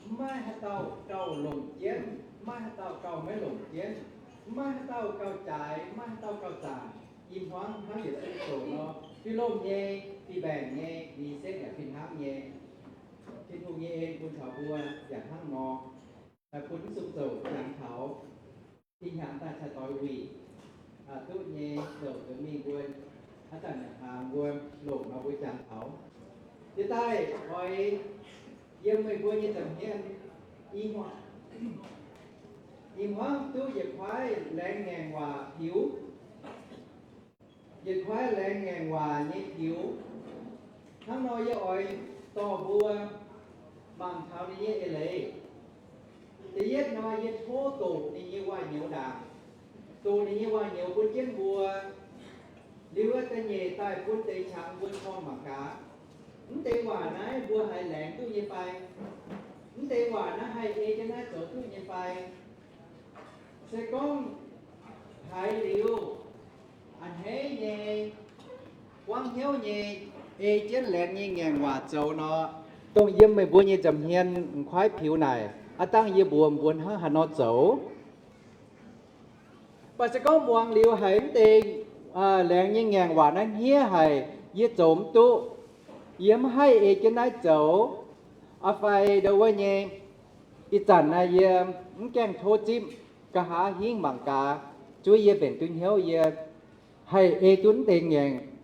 Mv maaih haaix dauh gauh longc jienv, mv maaih haaix dauh gauh maiv longc jienv, mv maaih haaix dauh gauh jaaix, mv maaih haaix dauh gauh zaanc. I hmuangv hnangv yietc zungv zoux nor, fih lomh nyei, fih mbaengc nyei, ninh setv yaac fih hnangv nyei. Tin-Hungh nyei en bun taux mbuo yaac hnangv nor, bun mv zuqc zoux jangx taux. Ih hnyangx daaih cai doix wuic duqv nyei, zoux zoux mingh mbuo haaix zanc hnaangx mbuo longc nor mbuo jangx taux. Jiex daaih oix yiem meih mbuo nyei nza'hmien, i hmuangv, i hmuangv duqv yietc kuaaiv laengz ngaengc waac piux, yietc kuaaiv laengz ngaengc waac nyei piux. Hnangv nor yie oix dorh mbuo mangc taux ninh nyei eix leiz. Da'yietv nor, yie tov doqc ninh nyei waac-nyouz ndaangc, doqc ninh nyei waac-nyouz bun jienv mbuo. Liuz da'nyeic daaih bun deix qangx mbuo corng mangc gaax, mv deix waac naaiv mbuo haiz laengz duqv nyei fai? Mv deix waac naaiv haih ei jienv naaiv zoux duqv nyei fai? Se gorngv haiz liuz a'hneiv nyei, buangv hnyouv nyei, ei jienv laengz nyei ngaengc waac zoux nor, dongh yiem meih mbuo nyei nza'hmien m'kuaaiv piux naaic, aav dangh yie mbuox mbuo hnangv haaix nor zoux. Mv baac se gorngv muangx liuz haiz mv deix laengz nyei ngaengc waac naaiv hniev haic, yie zoux mv duqv, yie mv haih ei jienv naaiv zoux, aa fai ndau wuov nyei, ih zanc naaiv yie mv gaengh tov zipv, nqa'haav hingv mangc gaax, zuov yie mbenc duqv hnyouv yie haih ei duqv mv deix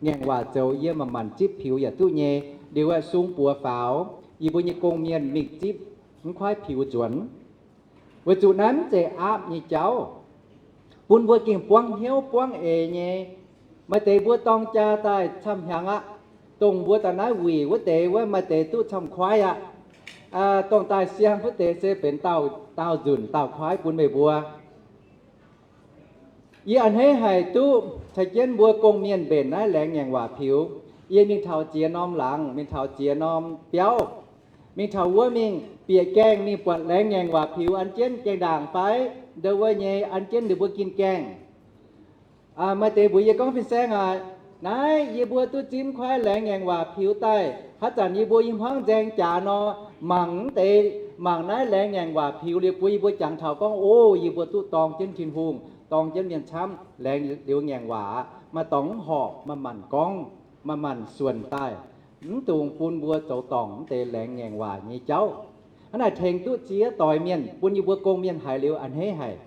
ngaengc waac zoux, yie manc-manc zipv piux yaac duqv nyei. Liuz aeqv, sung buoz faaux, yie mbuo nyei gong-mienh mingh zipv m'kuaaiv piux nzuonx. Weic zuqc naaiv mv zeiz aapv nyei jauv, bun mbuo gengh buangv hnyouv buangv eix nyei. Maaih deix mbuo dorng jaa daaih camv hnyangx aqv, dongh mbuo daaih naaiv wuic wuov deix wuov maaih deix duqv camv kuaaiv aqv. Dongh daaih siang wuov deix se benx daauh nzunc daauh kuaaiv bun meih mbuo. Yie a'hneiv haic duqv caux jienv mbuo gong-mienh mbenc naaiv laengz ngaengc waac piux. Yie mingh taux ziex norm laangz, mingh taux ziex norm biauv, mingh taux wuov mingh bieqc gaengh mingh buatc laengz ngaengc waac piux an jienv gaengh ndaangc fai ndau wuov nyei an jienv ninh mbuo gin gaengh. Maaih deix mbuox yie gorngv, Fin-saeng aac, naaiv yie mbuo duqv zipv m'kuaaiv laengz ngaengc waac piux daaih, haaix zanc yie mbuo i hmuangv nzaeng jaax nor, mangc mv deix, mangc naaiv laengz ngaengc waac piux liuz bun yie mbuo jangx taux gorngv, O, yie mbuo duqv dorng jienv Tin-Hungh, dorng jienv mienh camv, laengz liuz ngaengc waac aqv. Maaih dorngx mv horpc, maaih manc gorngv, maaih manc suonc daaih, mv dungx bun mbuo zoux dorngc mv deix laengz ngaengc waac nyei jauv. Hnangv naaic tengx duqv ziex doix mienh, bun yie mbuo gong-mienh haiz liuz a'hneiv haic.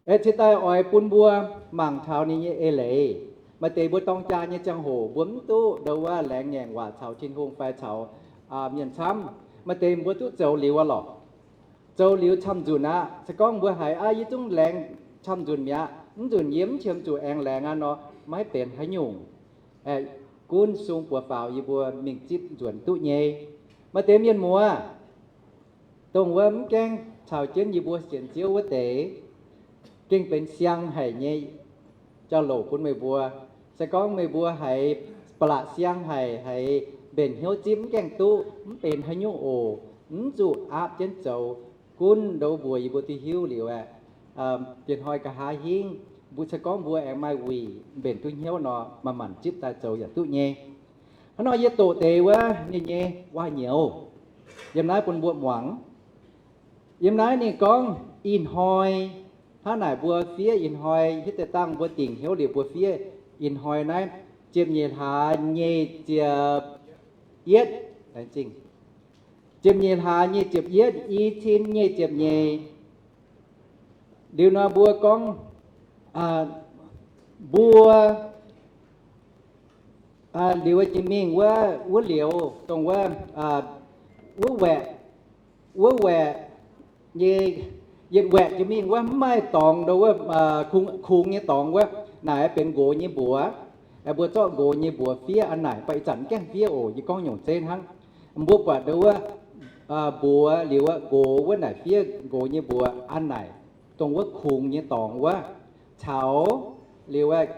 Aeqv, cingx daaih oix bun mbuo mangc taux ninh nyei eix leiz. Maaih deix mbuo dorng jaa nyei ziangh hoc mbuo mv duqv ndau wuov laengz ngaengc waac caux Tin-Hungh fai caux mienh camv. Maaih deix mbuo duqv zoux liuz aqv lorqc. Zoux liuz camv-nzunc aqv. Se gorngv mbuo haiz, Aav, yie zungv laengz camv-nzunc mi'aqv, mv nzunc yie mv qiemx zuqc aengx laengz aqv nor, maiv benx haaix nyungc. Aeqv, gunv sung buoz faaux yie mbuo mingh zipv nzuonx duqv nyei. Maaih deix mienh muoz, dongh wuov mv gaengh caux jienv yie mbuo sienx Ziouv wuov deix, gengh benx siang haic nyei jauv-louc bun meih mbuo. Se gorngv meih mbuo haiz ba'laqc siang haic, haiz mbenc hnyouv zipv mv gaengh duqv, mv benx haaix nyungc oc. Mv zuqc aapv jienv zoux. Gunv ndo mbuox yie mbuo duqv hiuv liuz aeqv, diex hnoi nqa'haav hingv, mbuo se gorngv mbuo aengx maaih wuic mbenc duqv hnyouv nor, manc-manc zipv daaih zoux yaac duqv nyei. Hnangv nor yie doqc deix wuov ninh nyei waac-nyouz yiem naaiv bun mbuo muangx. Yiem naaiv ninh gorngv ih hnoi, hnangv naaic mbuo fiev ih hnoi, hietv deix dangh mbuo dingc hnyouv liuz mbuo fiev ih hnoi naaiv, ziepc nyeic hlaax nyic ziepc yietv, ziepc nyeic hlaax nyic ziepc yietv, i cin nyic ziepc nyeic. Liuz nor mbuo gorngv, mbuo liuz jiex mingh wuov, wuov liuz dongh wuov, wuov waeqc, wuov waeqc nyei, yietc waeqc jiex mingh wuov mv maaih dorngx ndo wuov, kungx nyei dorngx wuov, naaic benx nqox nyei mbuox. Mbuo zorqv nqox nyei mbuox fiev an naaic, mv baac ih zanc mv gaengh fiev oc. Yie gorngv nyungc zeiv hnangv. Mbuo buatc ndo wuov mbuox liuz nqox wuov naaic fiev nqox nyei mbuox an naaic, dongh wuov kungx nyei dorngx wuov, caux liuz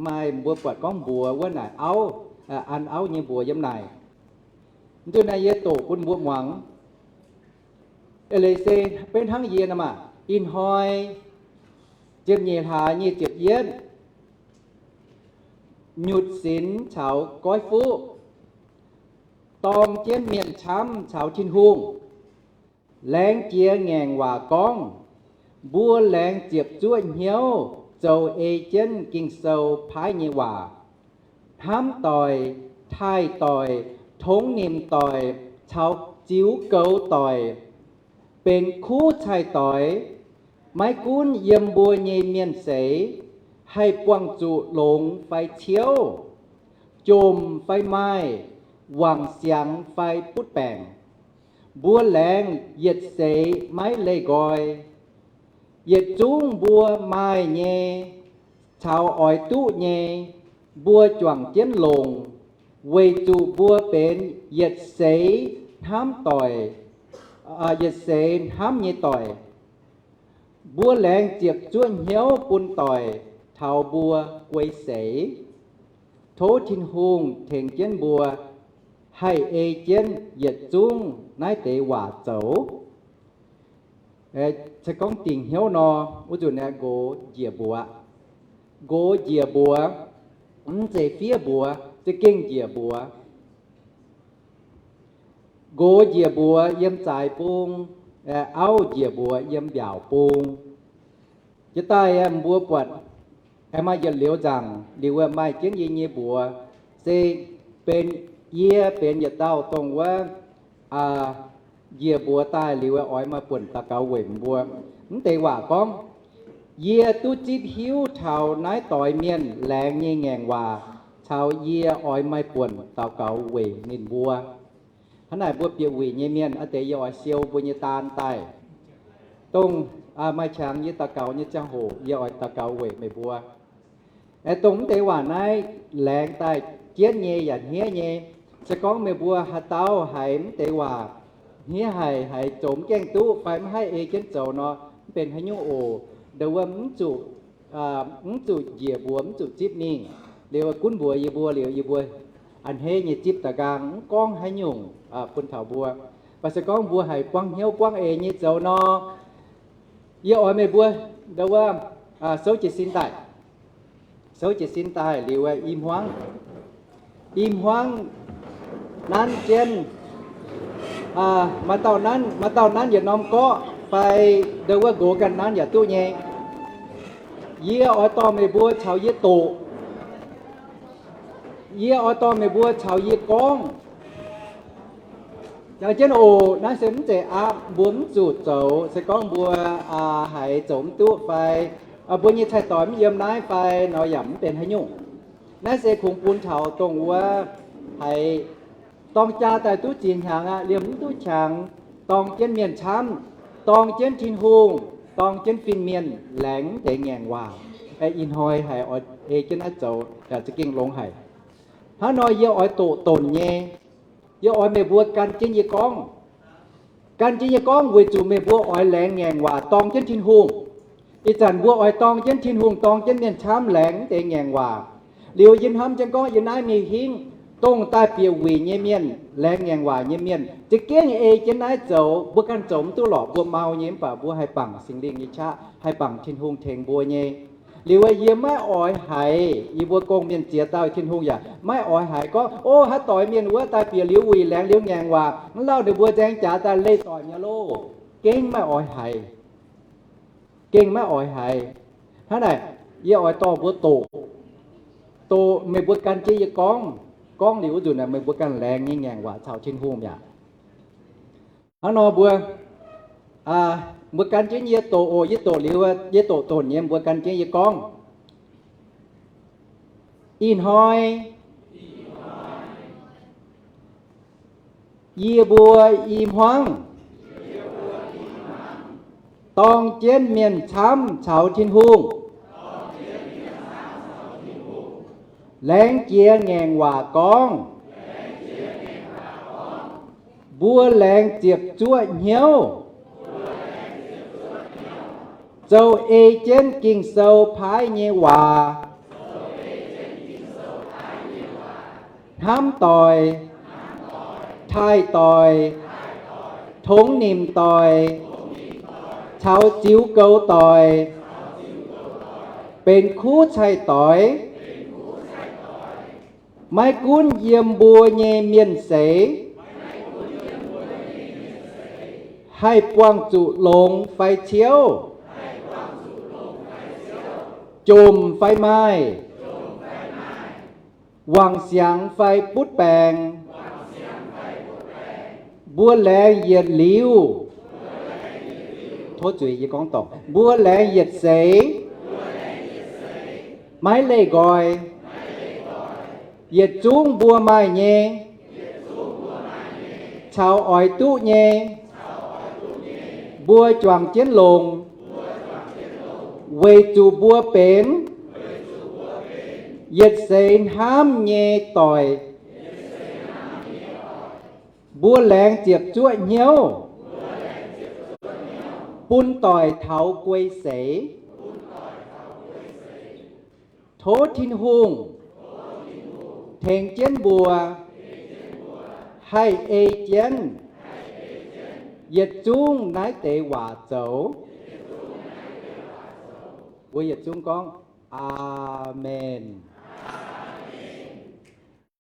maaih mbuo buatc gorngv mbuox wuov naaic auv, an auv nyei mbuox yiem naaic. Mv duqv naaiv yie doqc bun mbuo muangx. Eix leiz se beiv hnangv yie nor maah, ih hnoi ziepc nyeic hlaax nyic ziepc yietv, nyutc sinx caux goiv fuqv, dorng jienv mienh camv caux Tin-Hungh. Laengz jiex ngaengc waac gorngv, mbuo laengz ziepc zuoqv hnyouv zoux ei jienv Ging-Sou paaiv nyei waac, hnamv doic, taaih doic, tongx nimc doic, caux ziux goux doic, benx kuv cai-doix, maiv gunv yiem mbuo nyei mienh seix haih buangh zuqc longx fai ciouv, jomc fai maaih, wangc siangx fai butv baengc. Mbuo laengz yietc seix maiv leih nqoi. Yietc zungv mbuo maaih nyei caux oix duqv nyei, mbuo juangc jienv longc, weic zuqc mbuo benx yietc seix hnamv doic, yietc seix hnamv nyei doic. Mbuo laengz ziepc zuoqv hnyouv bun doic taux mbuo guei seix. Tov Tin-Hungh tengx jienv mbuo haih ei jienv yietc zungv naaiv deix waac zoux. Se gorngv dingc hnyouv nor, wuov nzunc aeqv, nqox njiec mbuox. Nqox njiec mbuox, mv zeiz fiev mbuox, za'gengh njiec mbuox. Nqox njiec mbuox yiem zaaix bung, auv njiec mbuox yiem mbiaauc bung. Jiex daaih mbuo buatc, aengx maaih yietc liuz nzaangc liuz maaih jienv yie nyei mbuox, se benx, yie benx yietc dauh dongh wuov njiec mbuox daaih liuz oix maaih buonc daux gaux weic mbuo. Mv deix waac gorngv, yie duqv zipv hiuv taux naaiv doix mienh laengz nyei ngaengc waac caux yie oix maaih buonc daux gaux weic ninh mbuo. Hnangv naaic mbuo bieqc wuic nyei mienh, aa deix yie oix siou mbuo nyei daan daaih. Dongh maaih qangx yie daux gaux nyei ziangh hoc yie oix daux gaux weic meih mbuo. Aeqv, dongh mv deix waac naaiv laengz daaih jienv nyei yaac hniev nyei. Se gorngv meih mbuo haaix dauh haiz mv deix waac hniev haic, haiz zoux mv gaengh duqv fai mv haih ei jienv zoux nor, mv benx haaix nyungc oc. Ndau wuov mv zuqc, mv zuqc njiec mbuox, mv zuqc zipv mingh. Liuz gunv mbuox yie mbuo liuz yie mbuo a'hneiv nyei zipv da'nqaang, mv gorngv haaix nyungc bun taux mbuo. Mv baac se gorngv mbuo haiz buangv hnyouv buangv eix nyei zoux nor, yie oix meih mbuo ndau wuov souv jiez sin daaih. Souv jiez sin daaih liuz i hmuangv, i hmuangv nanv jienv, maaih dauh nanv, maaih dauh nanv yietc norm gorqv fai ndau wuov nqox ganh nanv yaac duqv nyei. Yie oix dorh meih mbuo caux yie doqc. Yie oix dorh meih mbuo caux yie gorngv. Jangx jienv oc. Naaiv se mv zeiz aapv mbuo mv zuqc zoux. Se gorngv mbuo haiz zoux mv duqv fai mbuo nyei cai-doix mv yiem naaiv fai nor yaac mv benx haaix nyungc. Naaiv se kungx bun taux dongh wuov haiz dorng jaa daaih duqv ziex hnyangx aqv, liemh mv duqv qangx, dorng jienv mienh camv, dorng jienv Tin-Hungh, dorng jienv fin-mienh laengz deix ngaengc waac. Ih hnoi haiz oix ei jienv naaiv zoux yaac za'gengh longx haic. Hnangv nor yie oix doqc donc nyei. Yie oix meih mbuo gan jienv yie gorngv. Gan jienv yie gorngv weic zuqc meih mbuo oix laengz ngaengc waac dorng jienv Tin-Hungh. Ih zanc mbuo oix dorng jienv Tin-Hungh, dorng jienv mienh camv laengz deix ngaengc waac. Liuz yie hnamv jienv gorngv yiem naaiv mingh hingv dongh daaih bieqc wuic nyei mienh, laengz ngaengc waac nyei mienh, za'gengh ei jienv naaiv zoux. Mbuo ganh zoux mv duqv lorqc, mbuo mau nyei, mv baac mbuo haih bangc Singx Lingh nyei qaqv, haih bangc Tin-Hungh tengx mbuo nyei. Liuz yie maiv oix haiz, yie mbuo gong-mienh ziex dauh Tin-Hungh yaac maiv oix haiz gorngv, o, haaix doix mienh wuov daaih bieqc liuz wuic laengz liuz ngaengc waac, mv lauh ninh mbuo nzaeng jaax daaih leih doic mi'aqv loh. Gengh maiv oix haiz. Gengh maiv oix haiz. Hnangv naaic, yie oix dorh mbuo doqc. Doqc meih mbuo gan jienv yie gorngv. Gorngv liuz wuov nzunc naaic meih mbuo ganh laengz nyei ngaengc waac caux Tin-Hungh mi'aqv. Hnangv nor mbuo, mbuo gan jienv yie doqc oc. Yie doqc liuz, yie doqc donc nyei, mbuo gan jienv yie gorngv. Ih hnoi yie mbuo i hmuangv dorng jienv mienh camv caux Tin-Hungh laengz jiex ngaengc waac gorngv. Mbuo laengz ziepc zuoqv hnyouv zoux ei jienv Ging-Sou paaiv nyei waac, hnamv doic, taaih doic, tongx nimc doic, caux ziux goux doic, benx kuv cai-doix, maiv gunv yiem mbuo nyei mienh seix, Haih buangh zuqc longx fai ciouv, jomc fai maaih, wangc siangx fai butv baengc, mbuo laengz yietc liuz, tov zuiz yie gorngv dorngc, mbuo laengz yietc seix, maiv leih nqoi, yietc zungv mbuo maaih nyei, caux oix duqv nyei, mbuo juangc jienv longx, weic zuqc mbuo benx yietc seix hnamv nyei doic. Mbuo laengz ziepc zuoqv hnyouv bun doic taux guei seix, tov Tin-Hungh tengx jienv mbuo haih ei jienv yietc zungv naaiv deix waac zoux. Mbuo yietc zungv gorngv, Aamen.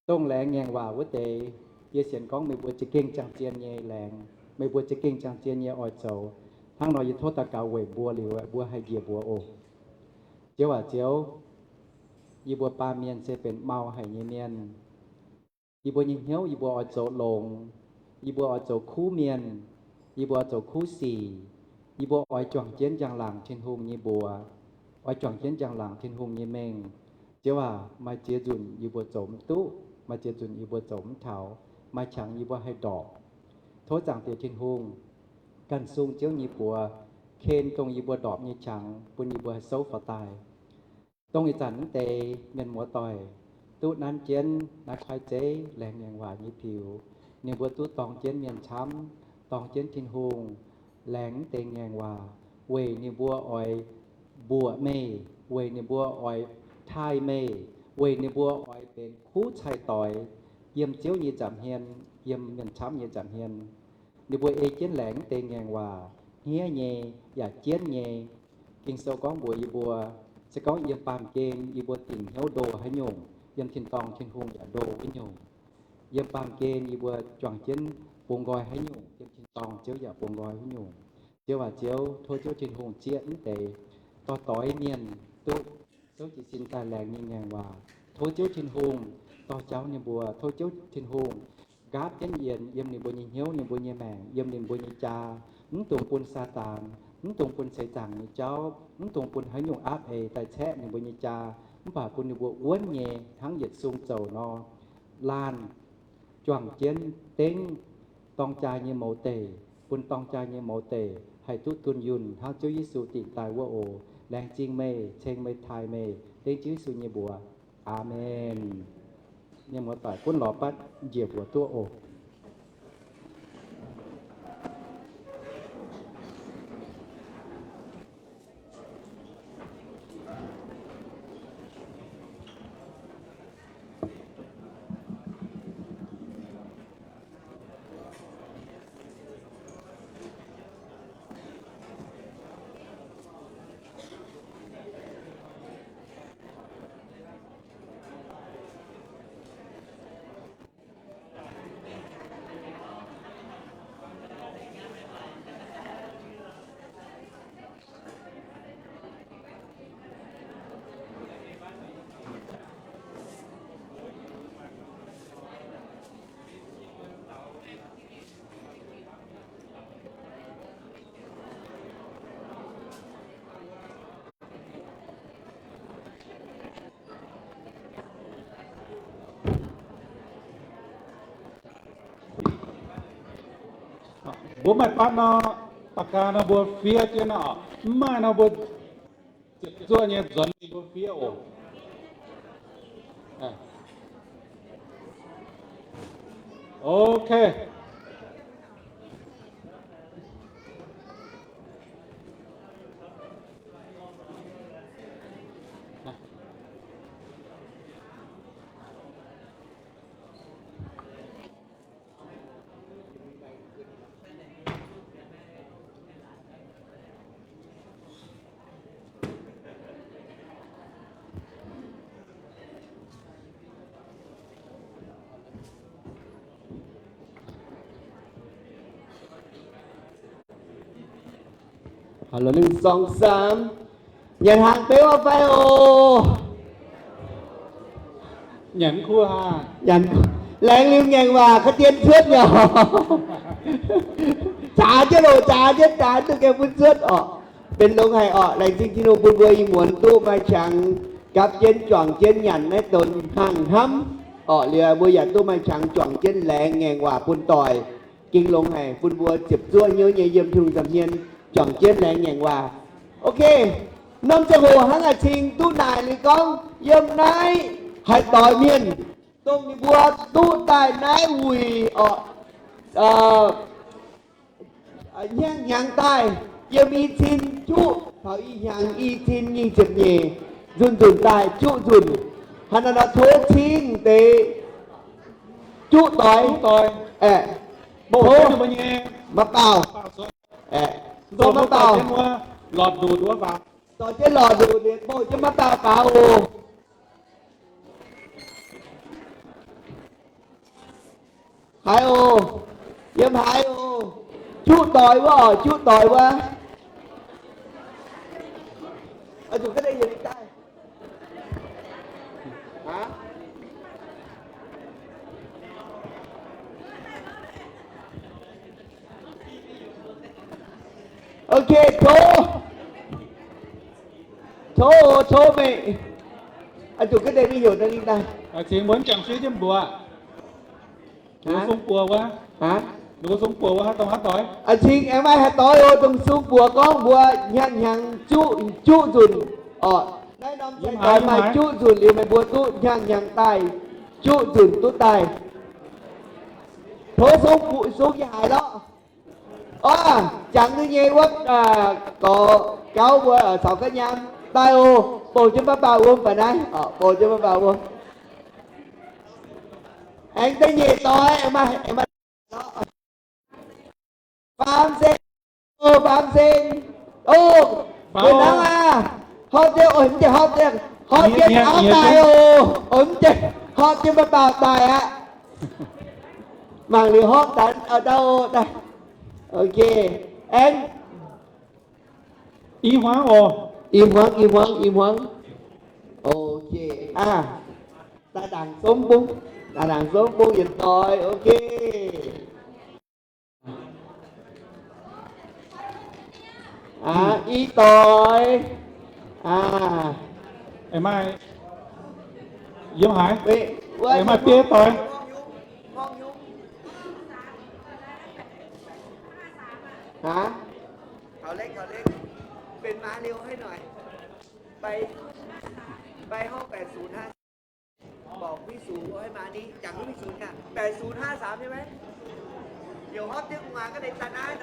Dongh laengz ngaengc waac wuov deix, yie sienx gorngv meih mbuo za'gengh ziangh zien nyei laengz, meih mbuo za'gengh ziangh zien nyei oix zoux. Hnangv nor yie tov daux gaux weic mbuo liuz, mbuo haih njiec mbuox oc. Ziouv aac, Ziouv, yie mbuo baamh mienh se benx mau haic nyei mienh. Yie mbuo nyei hnyouv yie mbuo oix zoux longx, yie mbuo oix zoux kuv mienh, yie mbuo oix zoux kuv sic, yie mbuo oix juangc jienv njang-laangc Tin-Hungh nyei mbuox, oix juangc jienv njang-laangc Tin-Hungh nyei mengh. Ziouv aac, maaih ziex nzunc yie mbuo zoux mv duqv, maaih ziex nzunc yie mbuo zoux mv taux, maaih qangx yie mbuo haih ndorpc. Tov Zaangc Diex Tin-Hungh ganh sung Ziouv nyei buoz ken dongh yie mbuo ndorpc nyei qangx bun yie mbuo haih souv faaux daaih. Dongh ih zanc mv deix mienh muoz-doic duqv nanv jienv naaiv kuaaiv zeiv laengz ngaengc waac nyei piux, ninh mbuo duqv dorng jienv mienh camv, dorng jienv Tin-Hungh, laengz mv deix ngaengc waac weic ninh mbuo oix mbuoqc meih, weic ninh mbuo oix taaih meih, weic ninh mbuo oix benx kuv cai-doix yiem Ziouv nyei nza'hmien, yiem mienh camv nyei nza'hmien. Ninh mbuo ei jienv laengz mv deix ngaengc waac hniev nyei yaac jienv nyei. Ging-Sou gorngv mbuox yie mbuo, se gorngv yiem baamh gen yie mbuo dingc hnyouv ndo haaix nyungc, yiem tin-dorngh Tin-Hungh yaac ndo wuov nyungc. Yiem baamh gen yie mbuo juangc jienv bungx nqoi haaix nyungc, yiem tin-dorngh Ziouv yaac bungx nqoi wuov nyungc. Ziouv aac Ziouv, tov Ziouv Tin-Hungh zieqv mv deix dorh doix mienh duqv souv jiez sin daaih laengz nyei ngaengc waac. Tov Ziouv Tin-Hungh dorh jauv ninh mbuo. Tov Ziouv Tin-Hungh nqaapv jienv yienx yiem ninh mbuo nyei hnyouv, ninh mbuo nyei maengc, yiem ninh mbuo nyei jaa. Mv dungx bun Saadaan, mv dungx bun seix zaangc nyei jauv, mv dungx bun haaix nyungc aapv eix daaih caeqv ninh mbuo nyei jaa, mv baac bun ninh mbuo wuonv nyei hnangv yietc sung zouc nor, laanh juangc jienv dengv dorng jaa nyei mouz deic, bun dorng jaa nyei mouz deic haih duqv dunh yunh hnangv Ziouv Yesu dingc daaih wuov oc. Laengz zingh meih, ceng meih, taaih meih, dengv Ziouv Yesu nyei mbuox. Aamen. Mienh muoz-doic gunv lorz batv njiec mbuox duqv oc. Mbuo maaih batv nor, ปากกา nor mbuo fiev jienv nor, mv maaih nor mbuo ziepc zuoqv nyei nzuonx mingh mbuo fiev oc. Ok. Ninh zorng saam. Nyanc hnaangx beuv fai oc? Nyanc kuv aqv. Laengz liuz ngaengc waac ka'dien cuotv nyei oc. Zaax jienv loc, zaax jienv, zaax duqv gaengh bun cuotv oc. Benx longx haic oc. Laengz zingh Tin-Hungh bun mbuo ih muonz duqv maaih qangx gapv jienv juangc jienv nyanc naaiv donx hnaangx hnamv oc. Liuz mbuo yaac duqv maaih qangx juangc jienv laengz ngaengc waac bun doic. Gengh longx haic, bun mbuo ziepc zuoqv hnyouv nyei yiem Tin-Hungh nza'hmien juangc jienv laengz ngaengc waac. Ok, norm ziangh hoc hnangv a'cing duqv naaic liuz gorngv yiem naaiv haaix doix mienh dongh ninh mbuo duqv daaih naaiv wuic oc, hnyangx-hnyangx daaih, yiem i cin juqv taux i hnyangx i cin nyic ziepc nyeic nzunc nzunc daaih juqv nzunc. Hnangv naaiv nor tov cingv deix juqv doix, aeqv, tov maiv baaux, aeqv, zoux maiv baaux, dorh jienv lorz nduqc, bouh jienv maiv baaux faaux oc. Haiz oc, yiem haaix oc? Juqv doix wuov oc, juqv doix wuov. Ok, tov, tov, tov meih. Aa, zuqc ga'ndiev mingh heuc ninh daaih. Cingx mbuo jangx suiv jienv mbuox. Ninh mbuo sung buoz wuov, ninh mbuo sung buoz wuov haaix dongh haaix doix. Aa, cingx aengx maaih haaix doix oc, dongh sung buoz gorngv mbuo hnyangx-hnyangx juqv, juqv nzunc oc. Naaiv norm doix maaih juqv nzunc liuz meih mbuo duqv hnyangx-hnyangx daaih, juqv nzunc duqv daaih. Tov sung, sung yaac haiz lorqc. Orv, jangx duqv nyei wuov, gorx gauv mbuo caux ga'nyaam daaih oc. Bouh jienv maiv baaux wuom baac naaiv, bouh jienv maiv baaux wuom. Aengx da'nyeic doix, aengx maaih, aengx maaih faam sen, o, faam sen, o, mbuo hnangv aqv. Horpc jienv, oix mv deix horpc jienv, horpc jienv auv daaih oc. Oix mv deix horpc jienv maiv baaux daaih aqv. Mangc liuz horpc daaih, o, daaih, o, daaih. Ok. Aengx i hmuangv oc. I hmuangv, i hmuangv, i hmuangv. Ok. Aa, daaih ndaangc zomv bung, daaih ndaangc zomv bung yietc doix. Ok. Aa, i doix. Aa, aengx maaih yiem haaix? Aengx maaih biei doix. Haaix? Benx maaz liuz haaix noic? Bai, bai hopv baeqc sunc hnangv. Mborqc mv sux, oi, maaih ni jangx mv sux nyei, baeqc sunc hnangv saamx nyei maiv? Youc hopv jienv gu'nguaaz ga'naaiv daaih naaiv,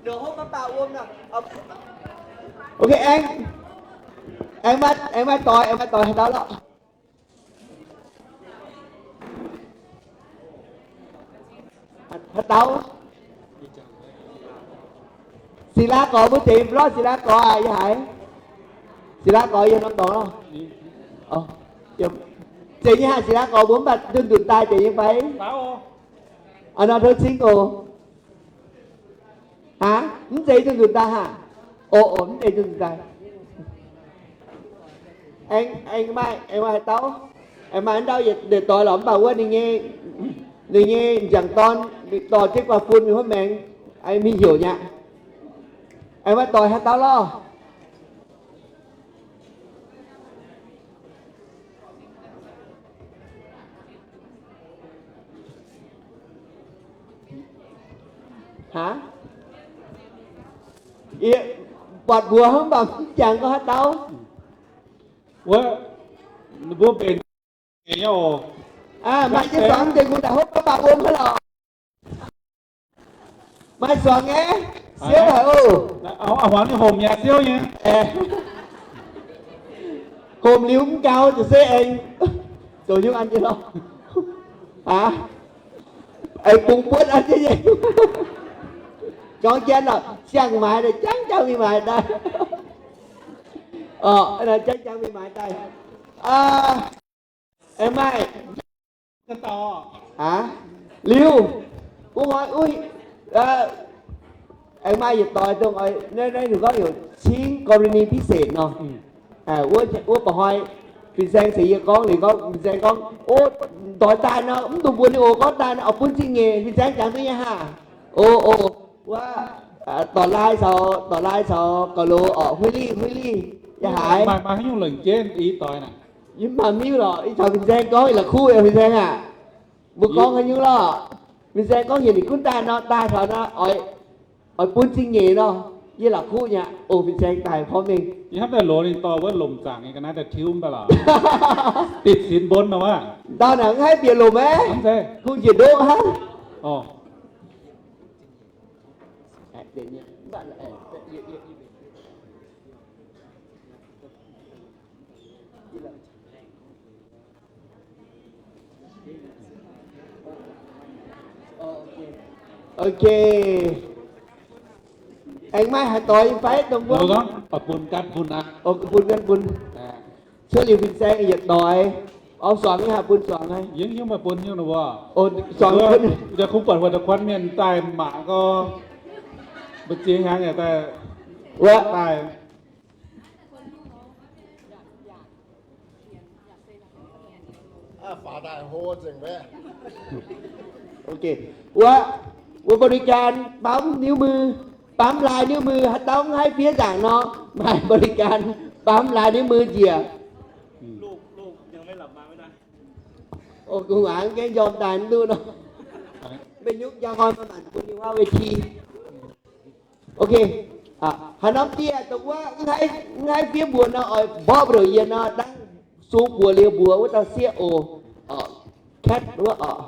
ndongc hopv maiv baaux wuom nor. Ok, aengx, aengx maaih, aengx maaih doix, aengx maaih doix haaix dauh lorqc? Haaix dauh? Sila gorx mbuo zeiz mv lorqc, Sila gorx aac, yie haiz. Sila gorx yie norm dorngx lorqc. Zeiz nyei haic, Sila gorx mbuo mv baac ndunh ndunh daaih zeiz nyei fai? Aa, nor tov cingv oc. Aa, mv zeiz ndunh ndunh daaih haic? Oc, oc, mv zeiz ndunh ndunh daaih. Aengx, aengx maaih, aengx maaih haaix dauh? Aengx maaih haaix dauh yietc doix lorqc, mv baac wuov ninh nyei, ninh nyei m'jangc dorn dorh jienv guaax fun mingh huotv maengx, mingh heuc nyei aqv. Aengx maaih doix haaix dauh lorqc? Aa, yie buatc mbuox hnangv, mv baac mv jangx gorngv haaix dauh. Wuov, ninh mbuo mbenc nyei oc. Maaih jienv suangx deix nqun daaih hopv baav baac wuom hnangv lorqc. Maaih suangx nyei, siouv haic oc. Hmuangx ninh homc nyei, siouv nyei. Homc liuz mv gaux ziouc se aengx zoux nyungc an nyei lorqc. Aa, aengx bungx buonv an nyei. Gorngv jienv lorqc, siang-maaiz jangv jangv mingh maaiz daaih. Jangv jangv mingh maaiz daaih. Aengx maaih, aa, liuz, wuov hnoi, uix, Aengx maaih yietc doix dongh, naaiv ninh gorngv heuc cingv กรณีพิเศษ nor. Wuov, wuov ba'hnoi fin-saeng ceix yie gorngv liuz gorngv, fin-saeng gorngv, o, doix daaih nor mv dungx mbuox ninh oc, gorngv daaih nor oix bun zingh nyeic. Fin-saeng jangx duqv nyei haah? O, o, wuov, dorc laai caux, dorc laai caux gauh loz orqc, huih li, huih li, yaac haiz. Maaih haaix nyungc lengc jeiv i doix naaic? Yie mv maaih miuc lorqc, yie caux fin-saeng gorngv, yie la'kuqv fin-saeng aac. Mbuo gorngv haaix nyungc lorqc? Fin-saeng gorngv heuc ninh gunv daaih nor, daaih taux nor, oix, oix bun zingh nyeic nor, yie la'kuqv nyei aqv. O, fin-saeng daaih porv mengh. Yie hnamv daaih loz ninh dorh wuov lomc zaangc nyei ga'naaiv daaih tiuv mv baac lorqc. ติดสินบน nor wuov. Ndau naaic mv haih bieqc lomc aqv. Kungx njiec ndoqv hnangv. Ok. Aengx maaih haaix doix fai dongh mbuo? Bun ganh bun aqv. Bun ganh bun. Cuotv liuz fin-saeng yietc doix. Oix suangx nyei haih bun suangx nyei. Yie mv hiuv maaih bun nyungc nor wuov. Suangx bun. Yie kungx buatc huaax da'kuan mienh daaih mangc gau, mbu'ziex hnyangx yaac daaih, daaih. Ok. Wuov, wuov บริการ ปั๊มนิ้วมือ, ปั๊มลายนิ้วมือ, haaix dauh mv haih fiev nzaangc nor, maaih บริการ ปั๊มลายนิ้วมือ njiec. Ov, kungx aengx gaengh njormh daaih mv duqv nor. Mbenc nyungc njang hnoi maaih maanc bun ninh wuov เวที. Ok. Haaix norm dieh dongh wuov mv haih fiev mbuox nor, oix mborqv mbu'ndongx yie nor, dangv sung buoz liuz mbuox wuov dauh sieqv oc. Katv wuov oc.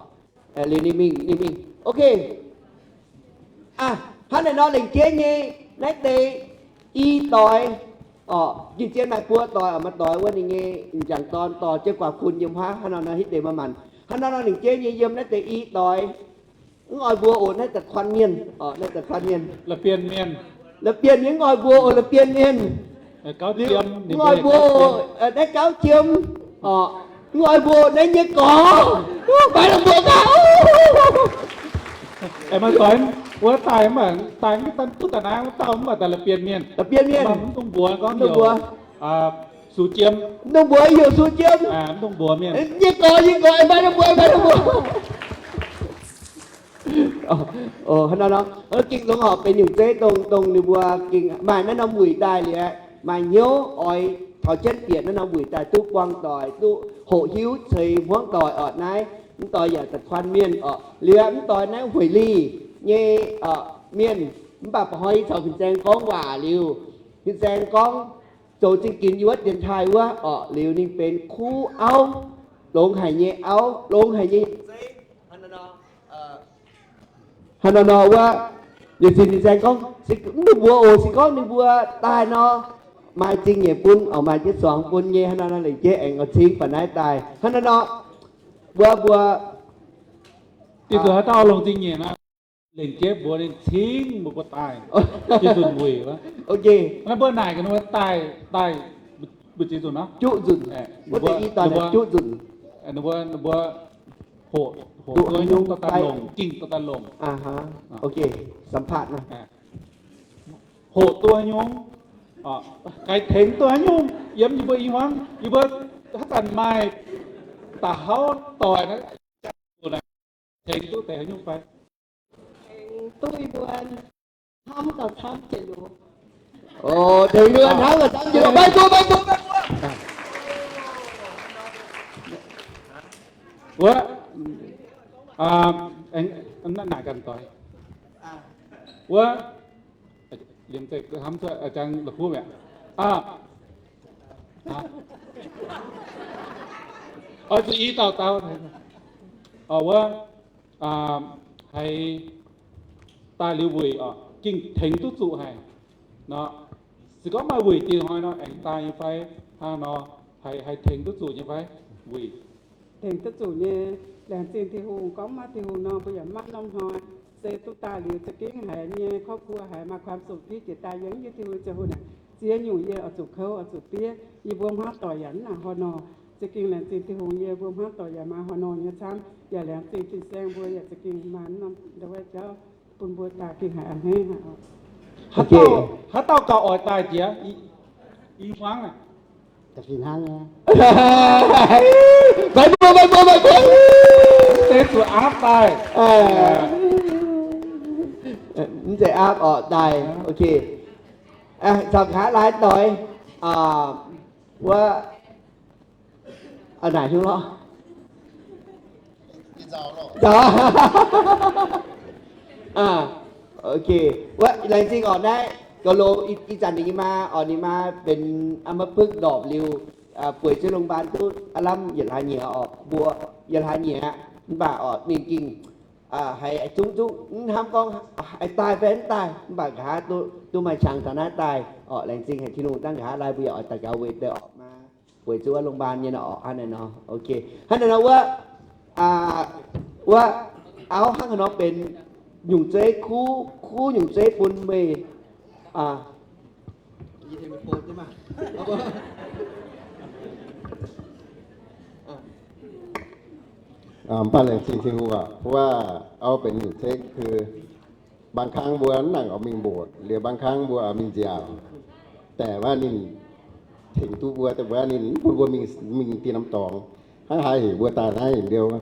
Liuz ninh mingh, ninh mingh. Ok. Hnangv naaiv nor lengc jeiv nyei naaiv deix i doix oc, jiex zien maaih buo doix oc, maaih doix wuov ninh nyei m'jangc dorn dorh jienv guaax fun yiem huaav. Hnangv nor nor hitv deix maaih maanc. Hnangv nor nor lengc jeiv nyei yiem naaiv deix i doix. Mv oix mbuo oc, naaiv da'kuan mienh oc, naaiv da'kuan mienh. La'bienh mienh. La'bienh nyei mv oix mbuo oc, la'bienh mienh. Mv oix mbuo oc, naaiv gauv jiem oc, mv oix mbuo oc, naaiv nyei gorx. Mv baac la'mbuo gauh. Maaih doix wuov daaih mv baac daaih mv duqv daaih naaiv wuov dauh mv baac daaih la'bienh mienh. La'bienh mienh. Mv dungx mbuox gorngv heuc Sux Jiem. Mv dungx mbuox heuc Sux Jiem. Mv dungx mbuox mienh. Nyei gorx, nyei gorx, maiv dungx mbuox, maiv dungx mbuox. Hnangv nor nor, gengh longx horpc benx nyungc zeiv dongh, dongh ninh mbuo gengh maaih naaiv norm wuic daaih liuz, maaih hnyouv oix taux jienv bieqc naaiv norm wuic daaih duqv buangh doic, duqv hoqc hiuv ceix hmuangv doic oc. Naaiv mv doix yaac da'kuan mienh oc. Liuz mv doix naaiv Hueic Lih nyei mienh, mv baac ba'hnoi yie caux fin-saeng gorngv waac liuz, fin-saeng gorngv zoux zingh ginx yiem wuov dienx taaih wuov oc. Liuz ninh benx kuv auv, longx haic nyei auv, longx haic nyei. Hnangv nor nor wuov, yietc zinh fin-saeng gorngv, mv dungx mbuox oc, se gorngv ninh mbuo daaih nor, maaih zingh nyeic bun oc, maaih jienv suangx bun nyei. Hnangv nor nor lengc jeiv aengx oix cingv baac naaiv daaih. Hnangv nor nor, mbuo mbuo, dinh zuqc haaix dauh longc zingh nyeic nor, lengc jeiv mbuox ninh cingv mbuo mbuo daaih. Dinh zuqc wuic wuov. Ok. Naaiv mbuo naaic ga'naaiv daaih, daaih mbu'ziex nzunc nor? Juqv nzunc. Wuov deix i doix juqv nzunc. Ninh mbuo, ninh mbuo hoqc, hoqc duqv haaix nyungc dorh daaih longc, gengh dorh daaih longc. Ok, สัมภาษณ์ nor. Hoqc duqv haaix nyungc, gaax tengx duqv haaix nyungc yiem yie mbuo i hmuangv, yie mbuo haaix zanc maaih da'hauv doic naaiv, tengx duqv deix haaix nyungc fai? Tengx duqv yie mbuo hnamv gauh camv jiex liuz. Tengx yie mbuo hnamv gauh camv jiex liuz. Maiv gunv, maiv gunv, maiv gunv. Wuov, naaic ganh doix. Wuov, liemh zeih hnamv cuotv jangx la'kuqv mi'aqv. Oix zuqc i dauh dauh. Wuov, haiz daaih liuz wuic oc, gengh tengx duqv zuqc haic nor. Se gorngv maaih wuic diex hnoi nor aengx daaih nyei fai? Hnangv nor, haiz, haiz tengx duqv zuqc nyei fai? Wuic tengx duqv zuqc nyei. Laengz zingh Tin-Hungh, gorngv maaih Tin-Hungh nor, mbuo yaac maiv norm hnoi se duqv daaih liuz za'gengh haiz nyei ครอบครัว haiz maaih ความสุข fiev jiex daaih yiem yie Tin-Hungh ziangh hoc naaic. Ziex nyungc yie oix zuqc kouv, oix zuqc diev. Yie mbuo hmuangv doic yaac mv nangc horh nor. Za'gengh laengz zingh Tin-Hungh, yie mbuo hmuangv doic yaac maaih horh nor nyei camv, yaac laengz zingh fin-saeng mbuo yaac za'gengh maaih norm ndau wuov jauv bun mbuo daaih gengh haiz a'hneiv haic oc. Haaix dauh, haaix dauh gauh oix daaih jiex i, i hmuangv aqv. Maiv mbuo, maiv mbuo, maiv mbuo. Mv zeiz zuqc aapv daaih. Mv zeiz aapv orqc daaih. Ok. Caux nqa'haav laaix doix, wuov, naaic hiuv lorqc. Ok. Wuov, laengz zingh orqc naaiv, gauh longx ih zanc ninh maa orqc, ninh maa benx aa maiv bukv ndorpc liuz, bueix zuov โรงพยาบาล duqv aav lamh yietc hlaax nyieqc orqc, mbuo yietc hlaax nyieqc aqv, mv baac orqc ninh gengh haiz zungv zungv mv hnamv gorngv haih daaih fai mv daaih, mv baac nqa'haav duqv maaih qangx taux naaiv daaih orqc. Laengz zingh haic Tin-Hungh dangh nqa'haav laai mbuo yaac oix daux gaux weic deix orqc maa bueix zuov โรงพยาบาล nyei nor orqc. Hnangv naaiv nor, ok. Hnangv naaiv nor wuov, wuov auv hnangv haaix nor benx nyungc zeiv kuv, kuv nyungc zeiv bun meih. Mv baac laengz zingh Tin-Hungh orqc, wuov auv benx nyungc zeiv kuv บางครั้ง mbuo mv nangc oix mingh mboc, liuz บางครั้ง mbuo oix mingh nziaauc, deix wuov ninh tengx duqv mbuo, deix wuov ninh mv bun mbuo mingh, mingh dinh norm dorngx. Hnangv haaix heuc mbuo daaih naaiv heuc liuz,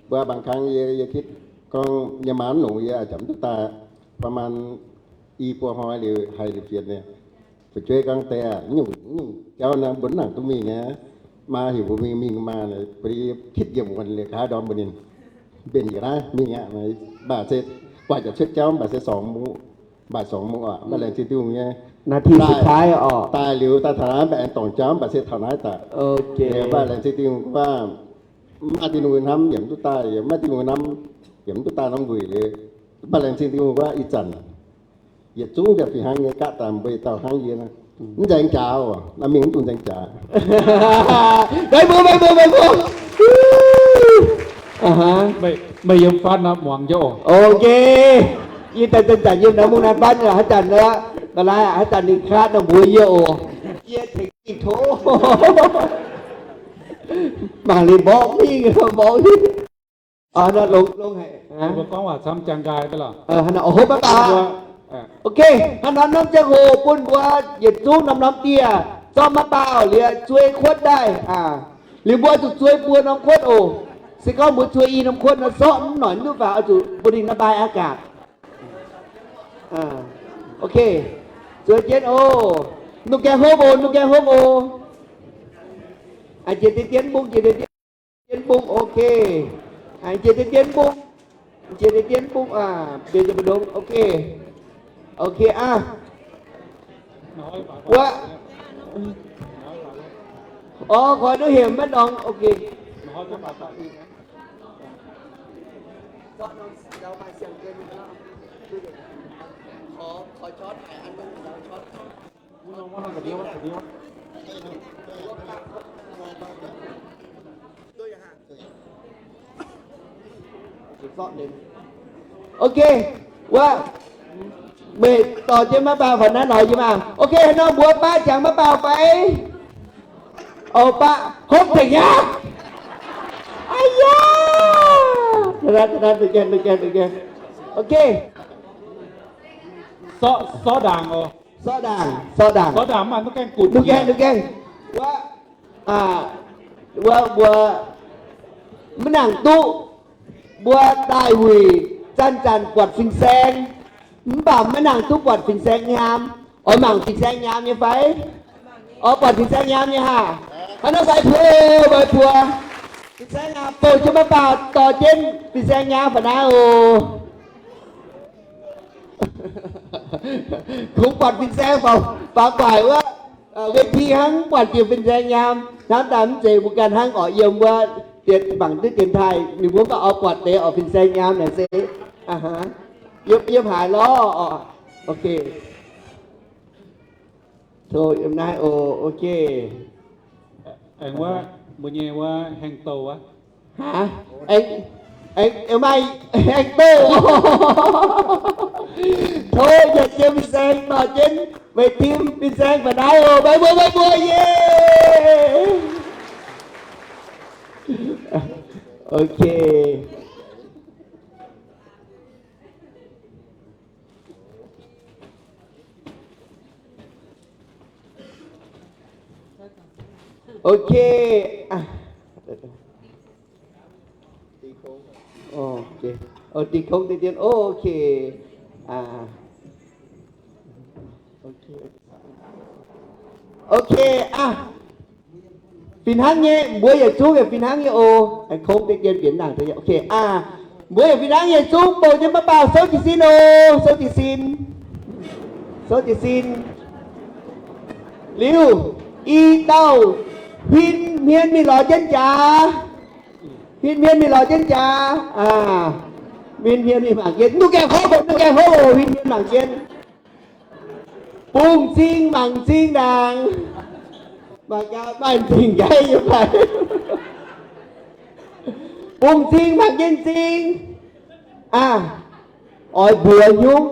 mbuo บางครั้ง yie, yie gitv gorngv yie maa mv longx, yie a'jamc mv duqv daaih ประมาณ i buo hnoi liuz haiz liuz fienx nyei. Fu'jueiv gorngv, Deix aac, nyungc, nyungc jauv naaiv mbuo mv nangc duqv mingh aqv. Maa heuc mbuo mingh, mingh maa naaic, bun yie kitv njiec muonz liuz nqa'haav ndorm mbuo ninh mbenc yietc naaiv mingh aqv. Mv baac se buatc yaac cuotv jauv, mv baac se สองโมง, บ่ายสองโมง orqc. Mv baac laengz zingh Tin-Hungh nyei นาทีสุดท้าย orqc. Daaih liuz daaih taux naaiv mv baac aengx dorngc jauv, mv baac se taux naaiv daaih. Mv baac laengz zingh Tin-Hungh guaav, mv maaih Tin-Hungh hnamv yaac mv duqv daaih, yaac mv maaih Tin-Hungh hnamv yaac mv duqv daaih norm wuic liuz. Mv baac laengz zingh Tin-Hungh guaav ih zanc yietc zungv nziaauc fih hnangv nyei, gapv daaih mbuo yietc dauh hnangv yie, mv nzaeng jaax oc. Naaiv mingh mv dungx nzaeng jaax. Meih mbuo, meih mbuo, meih mbuo. Meih yiem fatv nor muangx jienv oc. Ok. Yie daaih zanc-zanc yiem naaiv mungv naaiv fatv, haaix zanc nor, maiv laaix haaix zanc ninh kaav nor mbuox yie oc. Yie tengx ninh tov. Mangc liuz mborqv mingh, mborqv mingh. Nor longx, longx haic. Mbuo gorngv waac camv jang nqaai deix lorqc. Haaix nor, hopv maiv baac. Ok, hnangv nor norm ziangh hoc bun mbuo yietc zungv norm-norm dieh zorqv maiv baac liuz zueiz kuotv daaih. Liuz mbuo zuqc zueiz buo norm kuotv oc. Se gorngv mbuo zueiz i norm kuotv nor sorqv mv noic mv duqv faaux, oix zuqc bun ninh ระบายอากาศ. Ok, zueiz jienv oc. Nuqv gaengh hopv oc, nuqv gaengh hopv oc. Jiex deix dien bung, jiex deix dien bung, ok. Jiex deix dien bung, jiex deix dien bung, mbienx jiex mbu'ndongx, ok. Ok aqv. Wuov. Orv, koi duqv hemx maiv ndorngx, ok. Ok, wuov, meih dorh jienv maiv baac faaux naaiv lorz yie maah. Ok, nor mbuox baav jangx maiv baac fai? Ov, baav hopv tengx aqv. Aa yaa! Ok. Sorqv ndaangc oc. Sorqv ndaangc, sorqv ndaangc. Nuqv gaengh, nuqv gaengh. Wuov, wuov mbuo maiv nangc duqv, mbuo daaih wuic zanc-zanc buatc fin-saeng, mv baac maiv nangc duqv buatc fin-saeng nyaam. Oix mangc fin-saeng nyaam nyei fai? Oix buatc fin-saeng nyaam nyei haah? Hnangv naaiv fai puo, fai puo. Fin-saeng nyaam bouh jienv maiv baac dorh jienv fin-saeng nyaam faaux naaiv oc. Kungx buatc fin-saeng faaux, faaux guaaic wuov, เวที hnangv buatc diuh fin-saeng nyaam. Hnamv daaih mv zeiz mbuo ganh hnangv orqc, yiem wuov dietc mangc duqv dienx taaih ninh mbuo mv baac oix buatc deix orqc fin-saeng nyaam naaic se, yiem, yiem haaix lorqc orqc. Ok. Tov yiem naaiv oc, ok. Aengx wuov, mbuo nyei wuov haeng douh wuov. Haaix? Aengx, aengx, aengx maaih haeng douh. Tov yietc jiem fin-saeng dorh jienv meih tim fin-saeng faaux naaiv oc. Meih mbuo, meih mbuo, yie. Ok. Ok. Ah. Ok. Ov, dinh kongv deix dien. Ov, ok. Ah. Ok. Ok, ah. Fih hnangv nyei, mbuo yietc zungv yaac fih hnangv nyei oc. Kongv deix dien, bieqc nangc deix. Ok, ah. Mbuo yaac fih hnangv nyei, zungv bouh jienv maiv baac souv jiez sin oc. Souv jiez sin. Souv jiez sin. Liuz, i dauh huin hmien mingh lorz jienv jaax. Huin hmien mingh lorz jienv jaax. Aa, huin hmien mingh mangc jienv. Mv dungx gaengh hopv, mv dungx gaengh hopv oc, huin hmien mangc jienv. Bungx m'zing mangc m'zing ndaangc. Mangc gaax maaih m'zing nqaiv nyei fai. Bungx m'zing mangc jienv m'zing. Aa, oix mbuox nyungc.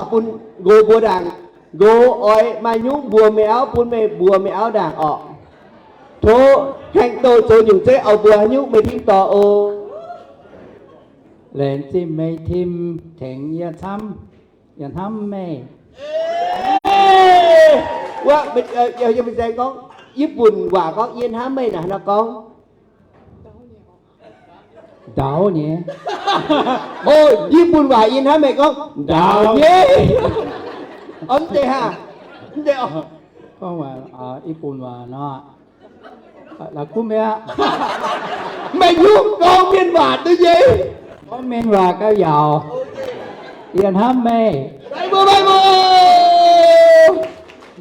Bun nqox mbuox ndaangc. Nqox oix maaih nyungc mbuox meih auv, bun meih mbuox meih auv ndaangc orqc. Tov haengh douh zoux nyungc zeiv oix mbuox nyungc meih tim dorngx oc. Laengz zingh meih tim tengx yie camv, yie hnamv meih. Wuov, yie mingh saeng gorngv, Yipv Bun waac gorngv, yie hnamv meih naaic nor gorngv, ndaauv nyei. O, Yipv Bun waac yie hnamv meih gorngv, ndaauv nyei. Mv deix haa, mv deix oc. Gorngv waac, Yipv Bun waac nor, la'kuqv mi'aqv. Meih nyungc gorngv mienh waac duqv nyei. Gorngv mienh waac gauh yaauc. Yie hnamv meih. Meih mbuo, meih mbuo.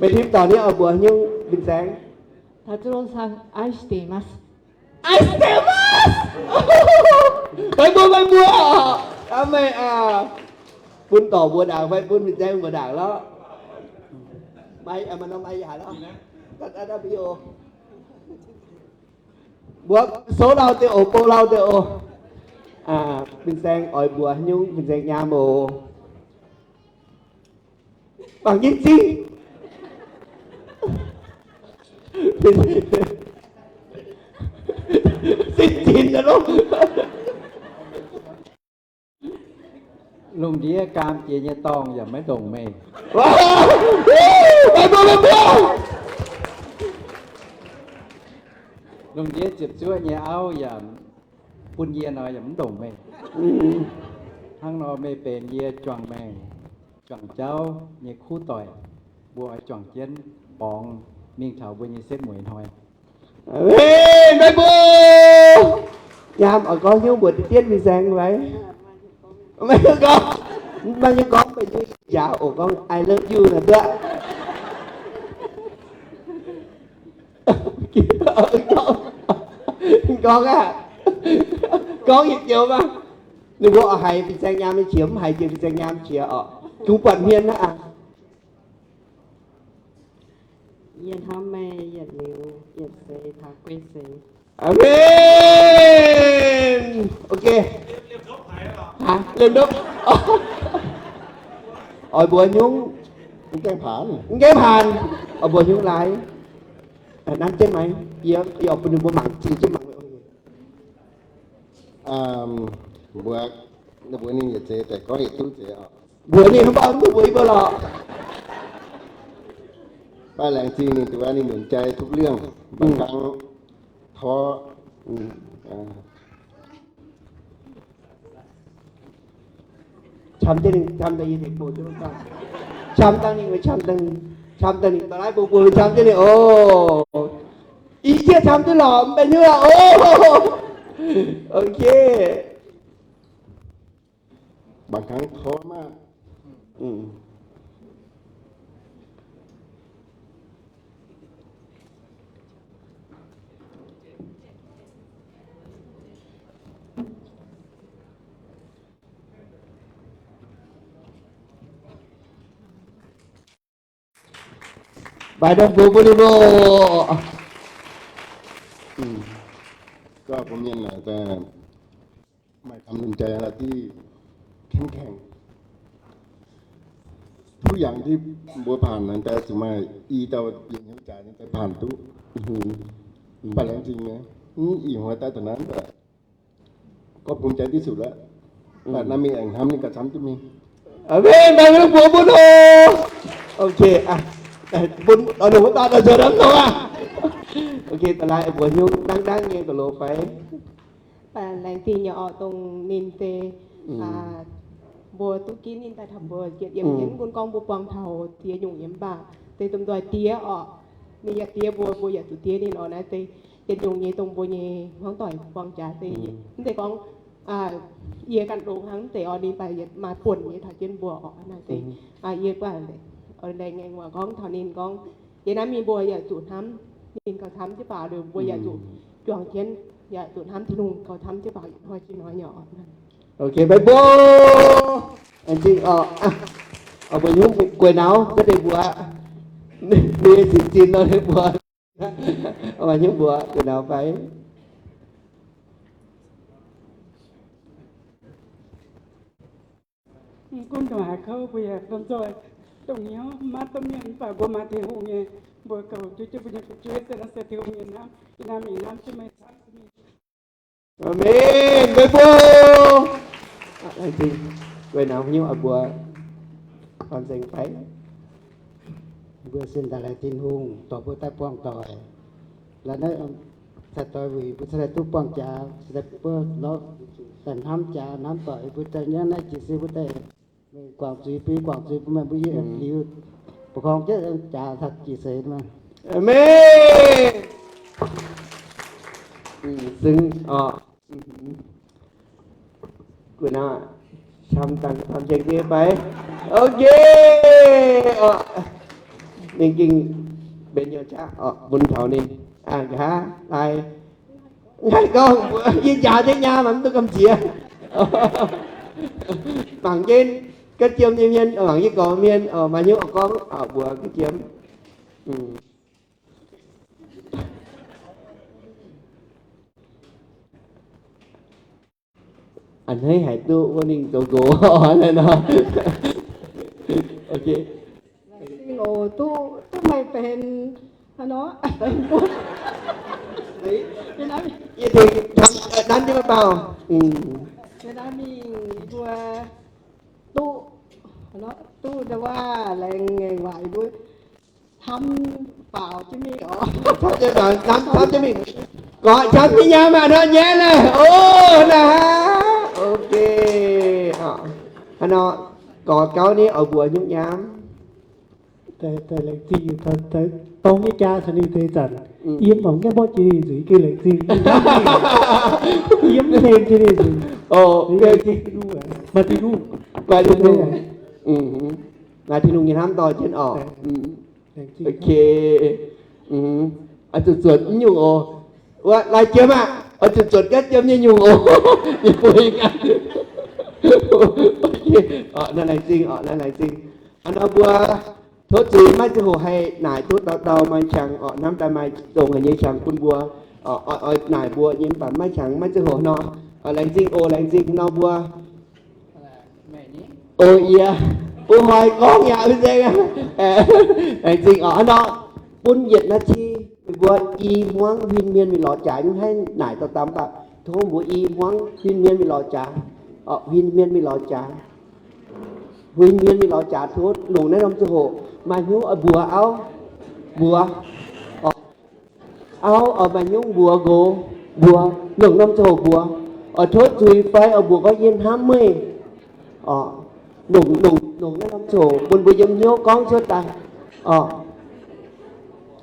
Meih tim dorngx nyei oix mbuox nyungc fin-saeng. 達郎さん、愛しています。 Aistemas! Meih mbuo, meih mbuo. Aa, meih aa, bun dorc mbuo ndaangc fai bun fin-saeng mbuo ndaangc lorqc. Maiv, maaih norm maiv yaac lorqc. Mbuo souv lauh deix oc, bou lauh deix oc. Fin-saeng oix mbuox nyungc fin-saeng nyaam oc. Mangc nyei zingh. Zinh zinh aqv lorqc. Lungh ndiev gaam jiex nyei dorngh yaac maiv ndongc meih. Lungh ndiev ziepc zuoqv nyei auv yaac bun yie nor yaac mv ndongc meih. Hnangv nor meih benx yie juangc maengc, juangc jauv nyei kuv doic, mbuo oix juangc jienv borngz mingh taux mbuo nyei setv mueiz hnoi. Meih mbuo nyaam oix gorngv hnyouv mbuox deix dienv fin-saeng fai? Meih gorngv, meih gorngv, meih njaaux oc, gorngv I love you naaic duqv. Gorngv aqv. Gorngv yietc joux maah. Ninh mbuo oix haiz fin-saeng nyaam nyei qiex, mv haiz jiex fin-saeng nyaam qiex oc. Kungx buatc hmien aqv. Yie hnamv meih yietc liuz yietc seix taux guei seix. Aamen. Ok. Haaix? Liemh ndopv. Oix mbuox nyungc? Mv gaengh paanx. Mv gaengh paanx. Oix mbuox nyungc laaix? Nanv jienv maiv? Yie, yie oix bun ninh mbuo mangc, zinh jienv mangc. Mbuox, mbuox ninh yietc seix daaih gorngv yietc duqv seix oc. Mbuox ninh hnangv mv duqv mbuox yie mbuo lorqc. Mv baac laengz zingh ninh duqv ninh nunc jai duqv liangh, mv baac kangv torv. Qam jienv ninh, qam daaih yie tengx bouh jienv wuov dauh. Qam dangh ninh, qam dangh ninh, qam dangh ninh, da'laiv bouh bouh qam jienv ninh oc. Ih jieqv qam duqv lorqc, mv benx nyungc lorqc oc. Ok. Mangc gaax torv maah. Mbaix ndongh bun mbuo ninh mbuo. Gorngv mbuo mienh naaic maaih camv lungh jai la'diuh เข้มแข็ง ทุกอย่างที่ mbuo paanc naaic daaih zuqc maaih i dauh bieqc hnyouv jaax nyei daaih paanc duqv. Mv baac laengz zingh nyei, ih hnoi daaih taux naaiv, ก็ภูมิใจที่สุดแล้ว mv baac naaiv mingh aengx hnamv ninh gauh camv duqv mingh. Aamen. Mbaih mbuo mbuo oc. Ok, bun oix nongc wuov dauh nzoih hnamv nongc aqv. Ok, da'laaix mbuox nyungc dangv dangv nyei ga'loz fai? Laengz zingh nyei orqc, dongh ninh deix, mbuo duqv ginv ninh daaih taux mbuo yietc yiem jienv, bun gorngv mbuo buangh taux ziex nyungc yiem mv baac deix domh nzoih diev orqc, ninh yaac diev mbuo, mbuo yaac zuqc diev ninh orqc. Naaiv deix yietc nyungc nyei dongh mbuo nyei hmuangv doic buangh jaax deix. Mv deix gorngv yie ganh longx hnangv mv deix orqc, ninh baac yietc maaih buonc nyei taux jienv mbuo orqc. Naaiv deix yie baac laengz ngaengc waac gorngv taux ninh gorngv, yie naaiv mingh mbuo yaac zuqc hnamv ninh gauh camv jienv baac liuz mbuo yaac zuqc juangc jienv, yaac zuqc hnamv Tin-Hungh gauh camv jienv baac hnoi jiex hnoi nyei orqc. Ok, meih mbuo, laengz zingh orqc. Mbuo nyungc guei nauz ga'deix mbuox, mbuo nyei zinh zinh nor mbuox, mbuo nyungc mbuox guei nauz fai? Gunv ndongc haaix kouv mbuo yaac domh nzoih, dongh hnyouv maiv domh mienh mv baac mbuo maaih Tin-Hungh nyei, mbuo goux duqv jienv mbuo nyei fu'jueiv, se nor se Tin-Hungh nyei hnamv, yie hnamv mingh hnamv jienv meih camv. Aamen. Meih mbuo, laengz zingh, weic naaiv hnyouv oix mbuox dorn nzengc fai? Mbuo sin daaih laengz Tin-Hungh dorh mbuo daaih buangh doic. Laaix naaiv cai doix wuic mbuo cai duqv buangh jaax, cai mbuo lorz daaih hnamv jaax hnamv doic, mbuo daaih nyangv naaiv jiez sin mbuo daaih guangc zuiz, bun guangc zuiz bun meih mbuo yie liuz, ba'korng jienv jaax taux jiez seix maah. Aamen. Zingh orqc. Gu'nguaaz camv dangh camv jiex nyei fai? Ok. Ninh gengh benx nyei qaqv orqc, bun taux ninh. Aa, nqa'haav laai, nqa'haav gorngv mbuo yie njaaux jienv nyaam mv duqv gamh nziex. Mangc jienv ga'jiem nyei mienh, mangc jienv gorx mienh, maaih hnyouv oix gorngv mbuox ga'jiem. A'hneiv haic duqv wuov ninh zoux nqox naaiv nor. Ok. Laengz zingh oc, duqv, duqv meih benx, hnangv nor, yie tengx nanv jienv maiv baaux. Yie naaiv mingh mbuo duqv, duqv ndau wuov laengz ngaengc waac mbuo camv baaux jienv mingh oc. Camv jienv baaux, camv, camv jienv mingh. Gorx camv jienv nyaam aqv nor, nyaiv naaiv. O, naaiv aqv. Ok. Hnangv nor, gorx gauv ni oix mbuox nyungc nyaam. Daaih laengz zingh, dongh nyei jaa caux ninh deix zanc, yie mv baac mv gaengh mborqv jiex ninh nzuqc, yie gengh laengz zingh. Yie mv hlen jiex ninh nzuqc. Maaih Tin-Hungh, maaih Tin-Hungh, maaih Tin-Hungh nyei hnamv dorh jienv oc. Ok. Oix zuqc zuotc mv nyungc oc. Wuov, lai jiem aqv, oix zuqc zuotc ga'jiem nyei nyungc oc. Naaiv laengz zingh oc, naaiv laengz zingh. Hnangv nor mbuo tov zuiz maiv ziangh hoc haih naaic duqv dauh dauh maaih qangx orqc, hnamv daaih maaih zongh haic nyei qangx bun mbuo, oix naaic mbuo nyei mv baac maiv qangx maiv ziangh hoc nor. Laengz zingh oc, laengz zingh nor mbuo. O yie, mbuo hnoi gorngv yaac mv nzengc. Laengz zingh oc. Hnangv nor bun yietc นาที meih mbuo i hmuangv huin mienh mingh lorz jaax, mv haih naaic dauh dauh mv baac tov mbuo i hmuangv huin mienh mingh lorz jaax. Huin mienh mingh lorz jaax. Huin mienh mingh lorz jaax tov longc naaiv norm ziangh hoc maaih hnyouv oix mbuox auv, mbuox auv oix maaih hnyouv mbuox nqox, mbuox longc norm ziangh hoc mbuox. Oix tov zuiz fai oix mbuox gorngv yie hnamv meih. Longc, longc, longc naaiv norm ziangh hoc bun mbuo yiem hnyouv gorngv cuotv daaih.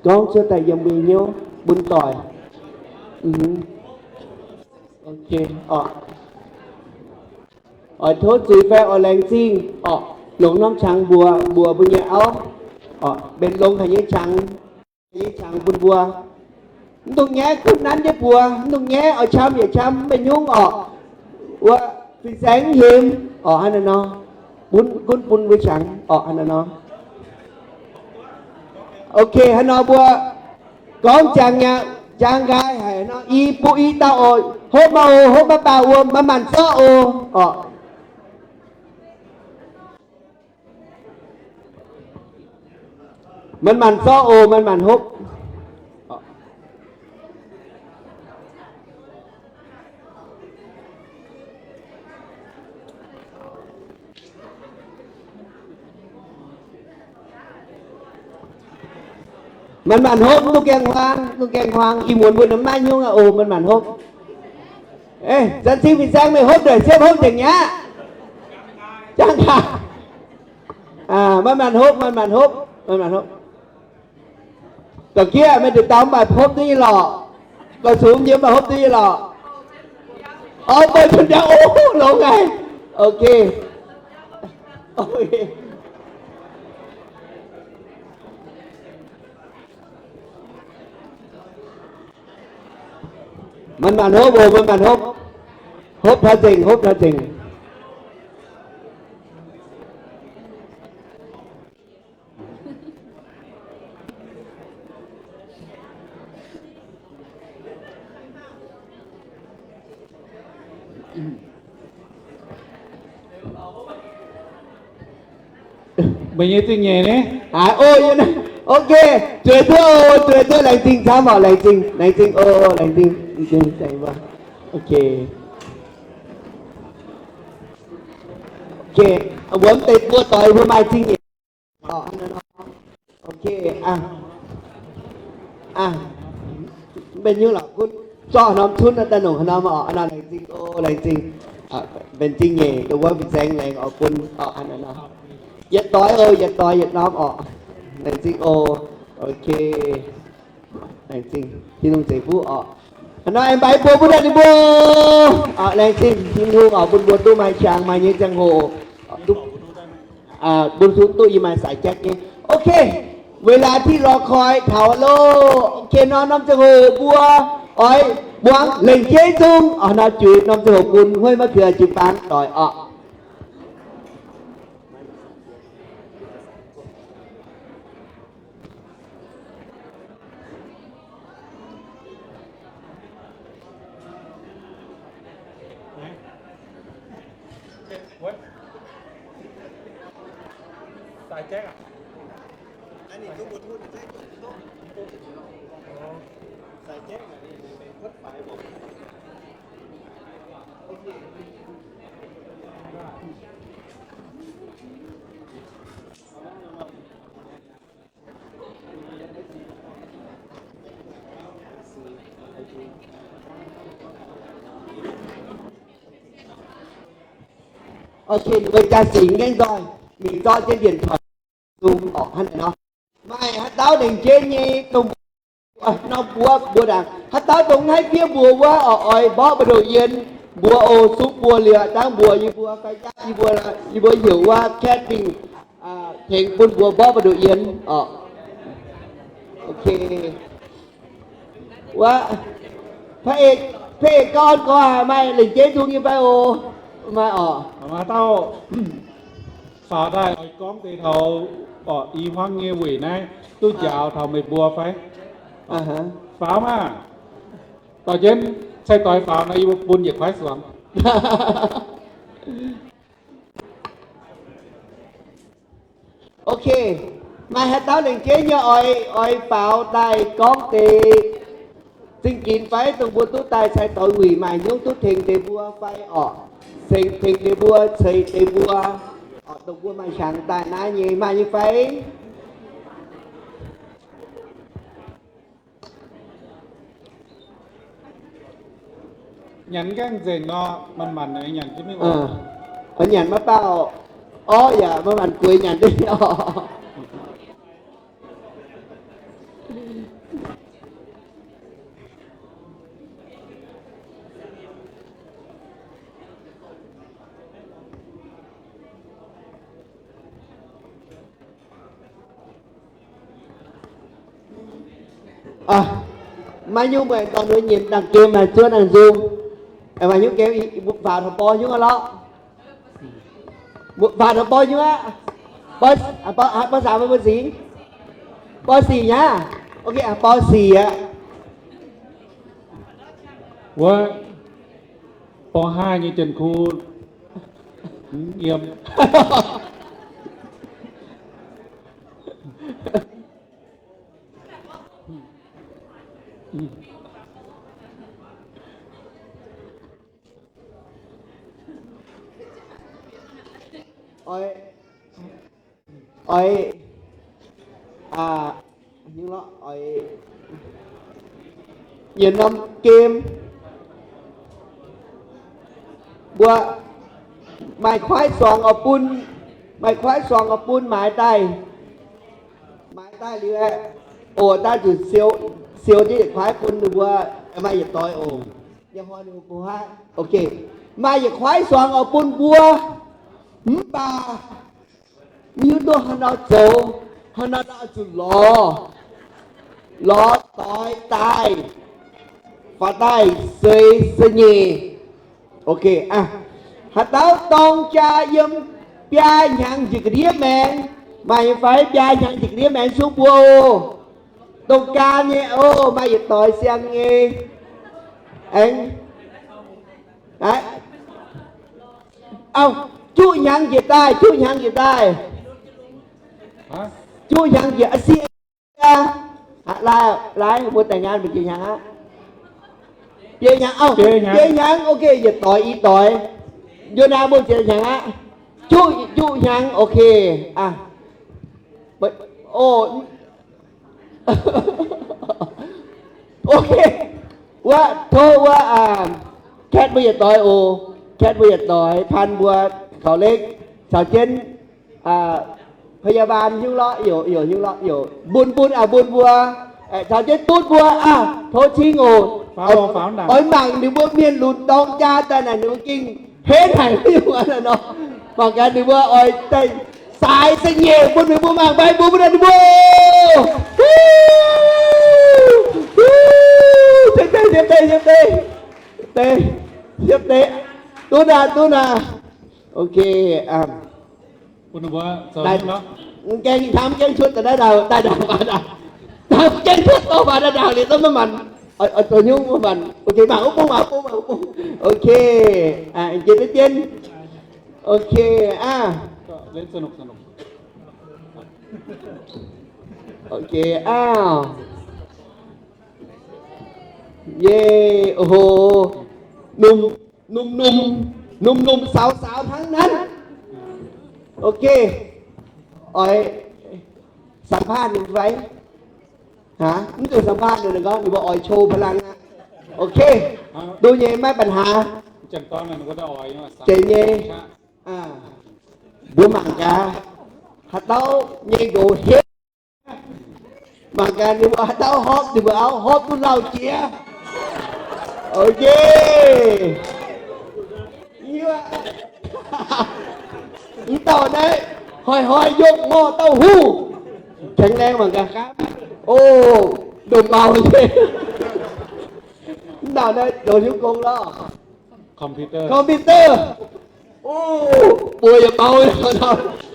Gorngv cuotv daaih yiem mbuo hnyouv bun doic. Ok, oix tov zuiz fai oix laengz zingh orqc, longc norm qangx mbuox, mbuox mbuo nyei auv orqc, benx longx haic nyei qangx, nyei qangx bun mbuo. Mv dungx nyaiv gunv nanv jienv buoz, mv dungx nyaiv oix qam yietc qam mv benx nyungc orqc. Wuov fin-saeng mv hemx orqc, hnangv naaiv nor. Gunv, gunv bun mbuo qangx orqc, hnangv naaiv nor. Ok, hnangv nor mbuo gorngv jangx nyei, jangx nqaai haic nor, i buo i dauh oc, hopv maiv oc, hopv maiv baac wuom, maiv maanc zorqv oc, orqc. Maiv maanc zorqv oc, maiv maanc hopv. Manc-manc hopv, mv dungx gaengh huaang, mv dungx gaengh huaang. Ih muonz mbuo nor maiv nyungc aqv oc, manc-manc hopv. Ih zanc cing fin-saeng meih hopv ndoqc siepv hopv nzengc mi'aqv. Jangx gaax. Manc-manc hopv, manc-manc hopv, manc-manc hopv. Dorh gieqv meih nduqc dauh mv baac hopv duqv nyei lorqc. Gauh sux nyei mv baac hopv duqv nyei lorqc. Orv, beiv bun ndiangx, o, longx haic. Ok. Manc-manc hopv oc, manc-manc hopv. Hopv taux nzengc, hopv taux nzengc. Meih nyei zingh nyeic ni? Haiz, o, yie naaiv. Ok, zueiz duqv oc, zueiz duqv, laengz zingh camv oc, laengz zingh, laengz zingh oc, laengz zingh, laengz zingh, laengz zingh. Ok. Ok, mbuo mv deix mbuo doix mbuo maaih zingh nyeic. Ok, mv benx nyungc lorqc, gunv zorqv norm cunv daaih longc haaix norm oc. Laengz zingh oc, laengz zingh. Benx zingh nyeic dongh wuov fin-saeng laengz oc, bun oc. Yietc doix oc, yietc doix yietc norm oc. Laengz zingh oc. Ok. Laengz zingh Tin-Hungh ceix fuqv oc. Hnangv naaiv aengx mbaix mbuo bun daaih ninh mbuo. Laengz zingh Tin-Hungh oc, bun mbuo duqv maaih qangx maaih nyei ziangh hoc, bun sun duqv yie maaih saaix jaekv nyei. Ok, เวลาที่รอคอย taux loh. Ok, norm norm ziangh hoc mbuo oix muangx lengc jeiv zung oc. Nor juix norm ziangh hoc bun hueiv maiv keux jiu-baang doic oc. Ok, ninh mbuo jaa singx ngaengv nzoih mingh zorqv jienv điện thoại Zoom oc. Hnangv naaiv nor, maaih haaix dauh lengc jeiv nyei dongh mbuo, nor mbuox mbuo ndaangc, haaix dauh dongh haaix fiev mbuox wuov oc, oix mborqv buoz-ndoqv yien mbuox oc, sux buoz liuz dangv mbuox yie mbuo fai jaav yie mbuo, yie mbuo heuc wuov Kat Bingh tengx bun mbuo mborqv buoz-ndoqv yien oc. Ok. Wuov, พระเอก พระเอก gauh orn gorx haic, maaih lengc jeiv nzung nyei fai oc? Maaih oc. Maaih dauh faaux daaih oix gorngv deix taux orqc, i hmuangv nyei weic naaiv duqv njaaux taux meih mbuo fai? Faaux maah! Dorh jienv cai-doix faaux nor, yie mbuo bun yietc kuaaiv suangx. Ok, maaih haaix dauh lengc jeiv nyei oix, oix faaux daaih gorngv deix zingh ginx fai dongh mbuo duqv daaih cai-doix wuic maaih hnyouv duqv tengx deix mbuo fai orqc? Tengx, tengx deix mbuo, ceix deix mbuo orqc, dongh mbuo maaih hiaangx daaih naaiv nyei, maaih nyei fai? Nyanc gaengh nzengc nor, manc-manc nyanc jienv mingh oc. Nyanc maiv baac orqc, yaac manc-manc gueix nyanc jienv oc. Maiv nyungc, mbuo dorh ninh nyiemc dangh gem, maaih zuov dangh nzung. Maaih nyungc gem, faaux taux ป.ห้า nyungc aqv lorqc. Faaux taux ป.ห้า nyungc aqv. ป.สาม fai ป.สี่? ป.สี่ nyei. Ok, ป.สี่ aqv. Wuov ป.ห้า nyei janx-kuv yiem. Oix, oix, Nyei norm game, mbuo maaih kuaaiv suangx oix bun, maaih kuaaiv suangx oix bun maaiz daaih, maaiz daaih liuz aeqv, oc, daaih zuqc siou, siou jienv yietc kuaaiv bun ninh mbuo, maaih yietc doix oc. Ok, maaih yietc kuaaiv suangx oix bun mbuo, mv baac mv hiuv duqv haaix nor zoux, haaix nor oix zuqc lorz, lorz doix daaih, faaux daaih seix se nyeic. Ok, haaix dauh dorng jaa yiem biaa hnyangx njiec ga'ndiev maengx, maaih nyei fai? Biaa hnyangx njiec ga'ndiev maengx, suv mbuo oc. Dongh gaan nyei oc, maaih yietc doix siang nyei. Aengx, aa, juqv hnyangx njiec daaih, juqv hnyangx njiec daaih, juqv hnyangx njiec, aa, si, aa, laai, laai, mbuo daengx nyaanh mbuo jiex hnyangx aqv. Jiex hnyangx, aa, jiex hnyangx, ok, yietc doix, i doix. Njuov naaiv mbuo jiex hnyangx aqv. Juqv, juqv hnyangx, ok, aa, oc. Ok, wuov tov wuov, aa, Katv mbuo yietc doix oc. Katv mbuo yietc doix, Pan mbuo, Kaux Lekv, caux jienv พยาบาล hiuv lorqc, youc, youc hiuv lorqc, youc. Bun, bun, aa, bun mbuo, caux jienv Dutv mbuo, aa, tov cingv oc. Oix mangc ninh mbuo mienh lunx dorng jaa daaih naaic ninh mbuo gengh henv haic mv hiuv nor. Mangc gaax ninh mbuo oix daaih saaix se nyeic bun ninh mbuo mangc fai mbuo bun ninh mbuo. Siepv deix, siepv deix, siepv deix, siepv deix, siepv deix. Duqv aqv, duqv aqv. Ok, aa, mv gaengh hnamv, mv gaengh cuotv daaih naaiv ndau, daaih ndau, daaih ndau. Mv gaengh cuotv dorh faaux daaih ndau liuz, maiv maanc, oix zoux hnyungv maiv maanc. Ok, mangc wuov bung, mangc wuov bung, mangc wuov bung. Ok, jiex deix dien. Ok, aa. Ok, aa. Yie, oho, numh, numh, numh, numh, numh, saux, saux hnangv naaiv. Ok, oix สัมภาษณ์ ninh fai? Aa, mv zuqc สัมภาษณ์ ninh gorngv ninh mbuo oix โชว์พลัง aqv. Ok, duqv nyei, maiv ปัญหา. Zeiz nyei. Mbuo mangc gaax, haaix dauh nyei nqox henv. Mangc gaax ninh mbuo haaix dauh hopv, ninh mbuo auv hopv duqv lauh jiex. Ok. Mv dauh naaiv hnoi-hnoi yiem ngorc dauh huv. แข็งแรง mangc gaax. O, ndomh mau nyei. Mv dauh naaiv zoux hnyouv gong lorqc. Computer. Computer. O, mbuo yaac mau,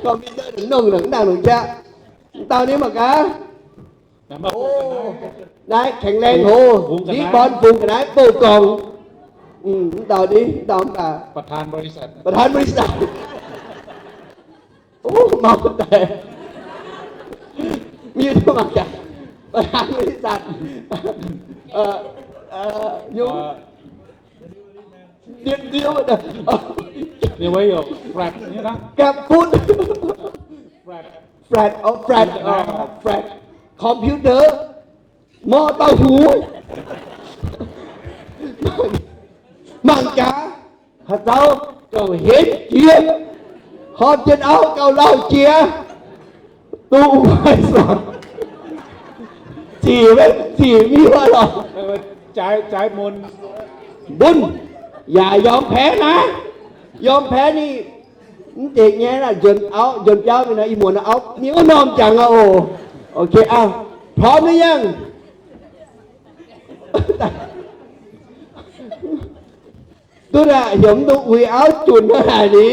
computer nongh nongh nangh nongh jaqv. Mv dauh ni mangc gaax. O, naaiv แข็งแรง haic. Ndiev born fungx ga'naaiv bouh gorngx. Mv dauh ni, mv dauh mv baac ประธานบริษัท ประธานบริษัท. O, mau daaih. Mienh duqv mangc gaax, ประธานบริษัท. Yungz. Ndiev ndiev. Flat. Gapv butv. Flat, o, flat, flat. Computer. Morc dauh huv. Mangc gaax, haaix dauh gauh henv jiex, horpc jienv auv gauh lauh jiex, duqv maiv suangx. Zic, zic mv hiuv lorqc. Bun, yaac ยอมแพ้ naaiv, ยอมแพ้ ni. Mv deix nyei naaic nzuonx auv, nzuonx biauv mingh nor, ih muonz auv mingh wuov norm jangx aqv oc. Ok aqv, พร้อมหรือยัง? Duqv aqv, heuc mv dungx uix auv junc hnangv haaix ni.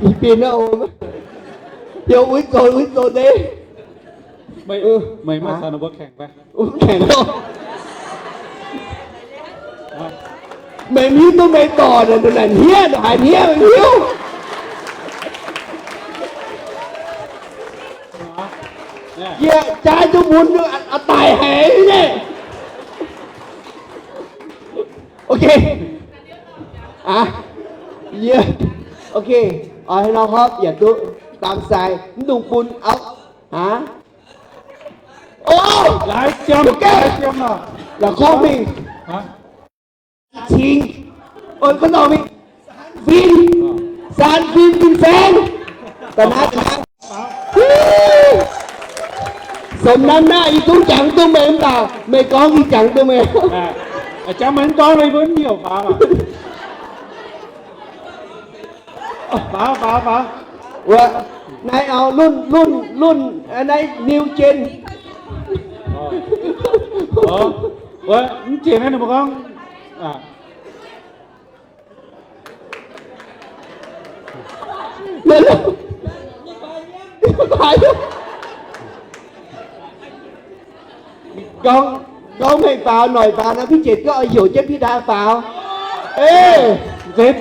Ih bin aqv oc. Heuc uix zoux, uix zoux deix. Meih, meih maiv caux ninh mbuo แข่ง fai? Meih mv hiuv duqv meih dorc naaic hniev, haaix hniev meih mv hiuv. Yie jaaix duqv mun daic haic nyei. Ok. Yie, ok, oix haaix nor hopv yaac duqv, dam sai, mv dungx bun auv. Aa, Ov, laaix jiem, laaix jiem aqv. La'kuqv mingh. Cingx, ov, kuv nor mingh. Fin, saan fin, fin saeng. Da'naaiv, da'naaiv. Sou naaiv naaiv yie zungv jangx duqv meih mv baac meih gorngv yie jangx duqv meih. Jangx meih mv gorngv meih mbuo mv heuc faaux. Faaux, faaux, faaux. Wuov, naaiv auv, lunv, lunv, lunv, naaiv new gen. Wuov, mv jiex naaiv ninh mbuo gorngv. Gorngv, gorngv meih faaux noic faaux nor, Pin Jietc duqv oix heuc jienv Pin Ndaa faaux. Ei, nzengc,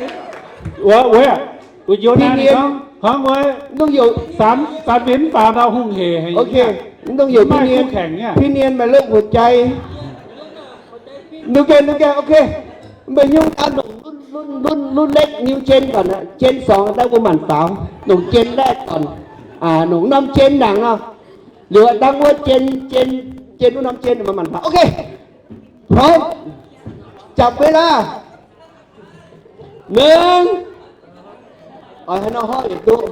wuov, wuov, wuov, Pin Nien, hnangv wuov, mv dungh heuc, sanx, sanx mbenc faaux ndau hungh hec haic. Ok, mv dungh heuc Pin Nien, Pin Nien maaih lov หัวใจ. Nu gengh, nu gengh, ok. Mv baac nyungc daaih longc lunv, lunv, lunv, lunv lekv new gen gorqc aqv. Gen song daaih mbuo maanc faaux. Longc gen แรก gorqc. Longc norm gen ndaangc nor. Liuz dangh wuov gen, gen, gen wuov norm gen mbuo maanc faaux. Ok. Pronx. Jangx beiv laav. Nengh. Oix haaix nor horv yietc duqv.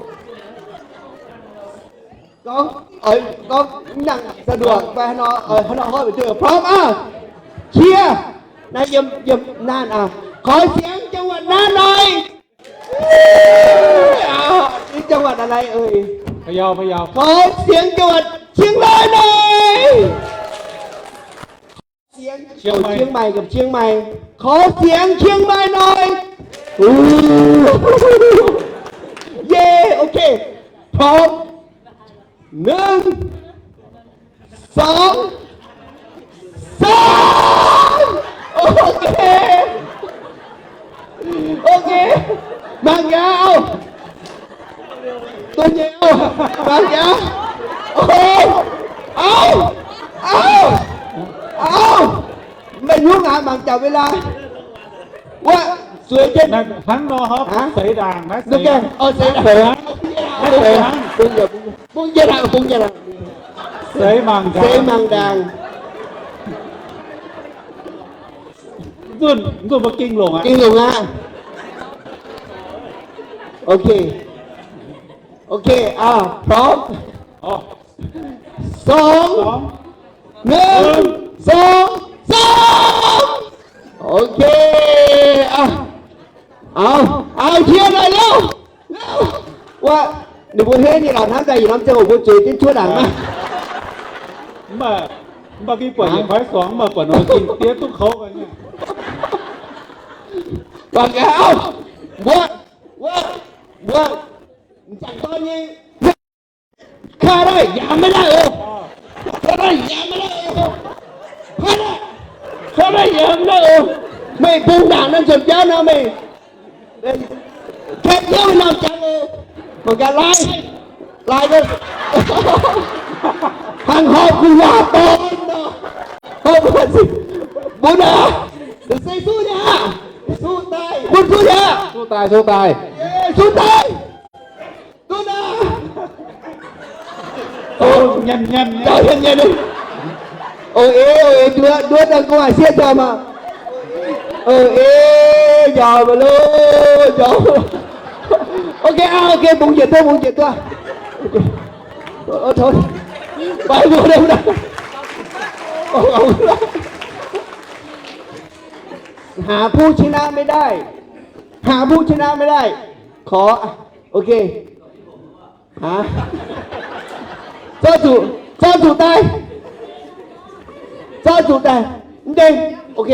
Gorngv, oix gorngv mv nangc สะดวก fai haaix nor, oix haaix nor horv yietc duqv. Pronx aqv. Qiex. Naaiv yiem, yiem naaiv aqv. ขอเสียงจังหวัดน่านหน่อย. Ih, จังหวัดอะไรเอ่ย? Pei Yau, Pei Yau. ขอเสียงจังหวัดเชียงรายหน่อย. เชียง เชียงใหม่ กับเชียงใหม่ ขอเสียงเชียงใหม่หน่อย เย้ โอเค พร้อม หนึ่ง สอง สาม โอเค โอเค บางยา เอ้า ตัวเดียว บางยา โอ้โห เอ้า เอ้า เอ้า ไม่รู้นะ บางจับเวลา ว่า สวยเจ็ด Hnangv nor hov, seix ndaangc naaiv, seix, seix hnangv, seix hnangv. Bung jiex laangc, bung jiex laangc. Seix mangc ndaangc. Nzunc, nzunc mbuo gengh longc aqv. Gengh longc aqv. Ok. Ok, พร้อม สอง หนึ่ง สอง สาม Ok. Aa, aa, qiex daaih lauh. Wuov, ninh mbuo henv nyei lorqc, hnamv daaih yietc norm ziangh hoc mbuo zueiz jienv cuotv ndaangc maah. Mv baac, mv baac gengh buatc yietc kuaaiv suangx, mv baac buatc nor gengh diev duqv kouv nyei. Mbuo, mbuo, mbuo, m'jangc dorn nyei. Kaav daaih yaac maiv daaih oc. Kaav daaih yaac maiv daaih oc. Kaav daaih, kaav daaih yaac maiv daaih oc. Meih bung ndaangc naaiv nzuonx biauv nor meih kan hnyouv norm jangx oc. Mangc gaax laai, laai gaax. Hnangv horpc gu'nguaaz dorn nor. Horpc gu'nguaaz, bun aqv. Se suv nyei aqv. Suv daaih. Bun suv nyei aqv. Suv daaih, suv daaih. Suv daaih. Duqv aqv. Nyienh nyienh nyei. Nyienh nyienh. Oc, eix, oc, eix, nduov, nduov daaih gu'nguaaic sieqv jomc aqv. Oc, eix, njormh loh, njormh. Ok aqv, ok, bungx njiec duqv, bungx njiec duqv. Fai mbuo Haaix ผู้ชนะไม่ได้ Haaix ผู้ชนะไม่ได้ ขอ โอเค Haaix, zorqv zuqc, zorqv zuqc daaih, zorqv zuqc daaih, mv deix. Ok,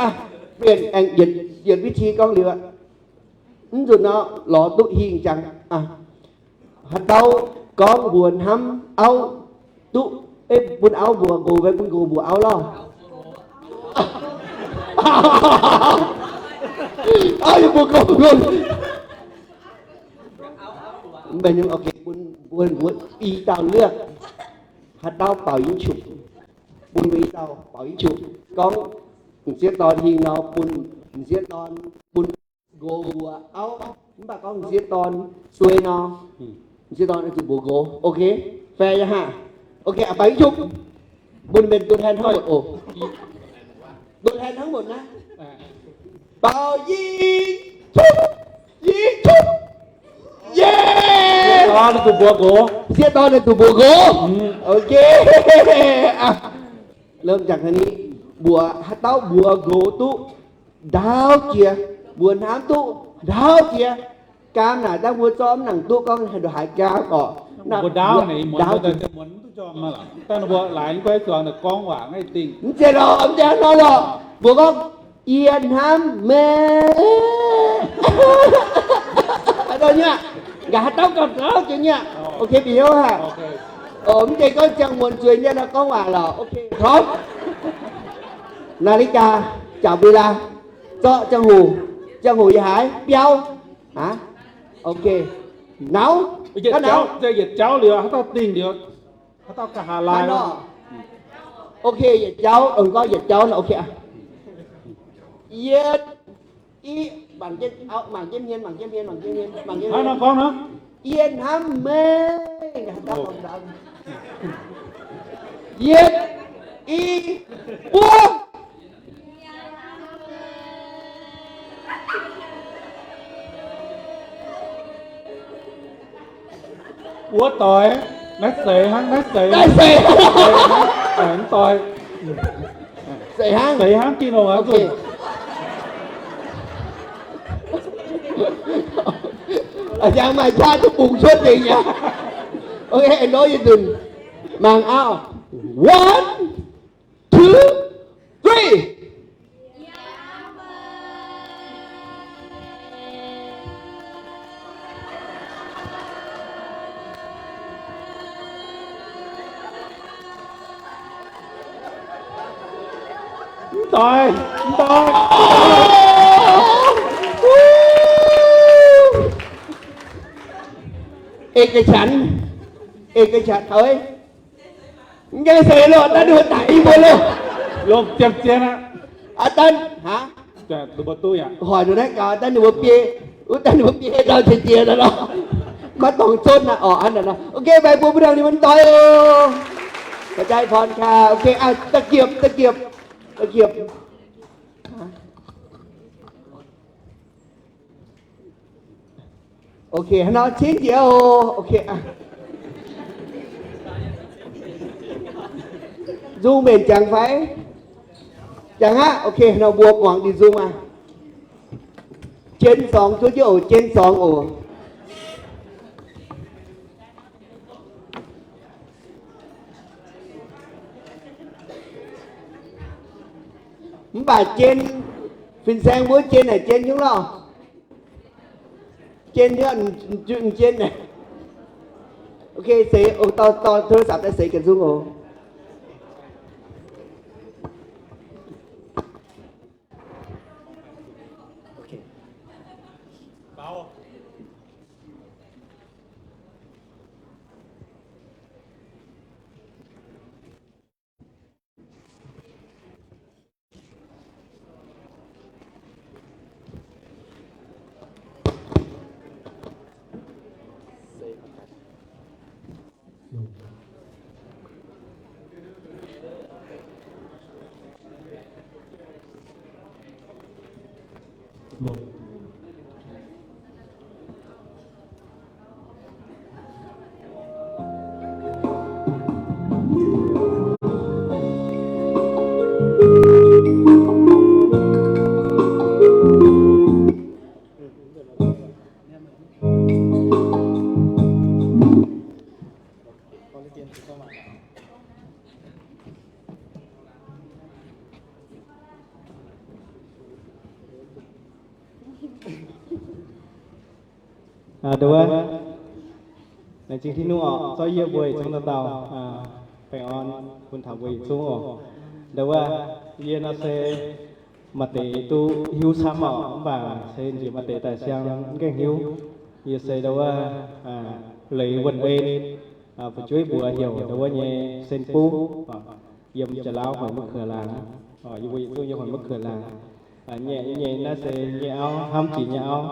aa, mbienc aengx yietc, yietc วิธี gorngv liuz aqv. Mv nzunc nor lorz duqv hingh jangx. Haaix dauh gorngv mbuox hnamv auv duqv, bun auv mbuox nqox, bun nqox mbuox auv lorh. Auv yaac mbuox nqox. Mv baac nyungc, ok, bun, bun mbuo i dauh เลือก, haaix dauh baaux yietc qunx, bun mbuo i dauh baaux yietc qunx. Gorngv m'sieqv dorn hingh nor bun m'sieqv dorn, bun nqox mbuox auv. Mv baac gorngv m'sieqv dorn suei nor, m'sieqv dorn zuqc mbuox nqox. Ok, fair yaac haah? Ok, baaux yietc qunx. Bun mienh ตัวแทน ทั้งหมด oc. ตัวแทน ทั้งหมด นะ. Baaux yie cuv, yie cuv. Yie! Sieqv dorn ninh zuqc mbuox nqox. Sieqv dorn ninh zuqc mbuox nqox. Ok. Lemh jangx haaix ni, mbuox haaix dauh mbuox nqox duqv ndaauv jiex, mbuox hnamv duqv ndaauv jiex. Gaam naaic dangh mbuo zorqv mv nangc duqv gorngv haih nduqc haaix gaam oc. Mbuo ndaauv naaic, muonz, muonz duqv jorm maah. Dangh mbuo laaix guai zuangx naaic gorngv waac ngaih dingh. Mv zeiz lorqc, mv zeiz nor lorqc. Mbuo gorngv, yie hnamv meih. Haaix dauh nyei aqv? Nqa'haav dauh gauh gauh jiex nyei aqv. Ok, bieqc hnyouv haic. Mv zeiz gorngv ziangh muonz zueiz nyei nor gorngv waac lorqc. Ok, พร้อม. Naaligaa, จับเวลา. Zorqv ziangh hoc, ziangh hoc yaac haiz biauv. Aa, ok. Nauz, yietc jauv, yietc jauv liuz, haaix dauh dingh liuz, haaix dauh ga'haav laai nor. Ok, yietc jauv, gorngv yietc jauv nor, ok. Yietc, i, mangc jienv hmien, mangc jienv hmien, mangc jienv hmien, mangc jienv hmien. Hnangv nor gorngv nor. Yie hnamv meih. Yietc, i, buo. Wuov doic, naaiv seix hnangv, naaiv seix. Naaiv seix. Mv doic. Seix hnangv. Seix hnangv Tin-Hungh aqv. Jangx maaih qaqv duqv bungx cuotv nzengc aqv. Ok, nor yie nzunc mangc auv. One, two, three. Mv doic, mv doic. Ê, ga'qanx, ê, ga'qanx, ơi. Mv gaengh seix lorqc, daaih ninh mbuo daic i mbuo loh. Lomh ziemx zien aqv. Aa, daaih, haaix? Hoic ninh naaiv gaux, daaih ninh mbuo biei, wuov daaih ninh mbuo biei dau jiex jiex nor. Maiv dorngx zunv aqv, orqc, hnangv naaic nor. Ok, meih mbuo mbuo ndongc ninh mbuo doic oc. ขอบใจพรค่ะ Ok, aa, da'giepc, da'giepc, da'giepc. Ok, hnangv nor cingv jiex oc. Ok, nzung mbenc jangx fai? Jangx aqv. Ok, nor mbuo muangx ninh nzung aqv. Jien zorngx zuov jienv oc, jien zorngx oc. Mv baac jien, fin-saeng mbuo jien naaic jien nyungc lorh. Jien nyungc, jien naaic. Ok, seix, dorh, dorh โทรศัพท์ daaih seix ga'nzung oc. Aa, nduov, laengz zingh Tin-Hungh oc, zorqv yie mbuo yietc zungv dauh dauh, aa, baengh orn bun taux mbuo yietc zungv oc. Nduov, yie nor se maaih deix duqv hiuv camv oc, mv baac se njiec maaih deix daaih siang mv gaengh hiuv. Yie se nduov, aa, Leiz Wuonh En, aa, fu'jueiv mbuox heuc nduov nyei Sen Buv, aa, yiem Jaax Laauv Hoic Maiv Kuox Laangz. Yie mbuo yietc zungv yiem Hoic Maiv Kuox Laangz. Nyei, nyei naaiv se nyei auv, hnamv jiex nyei auv.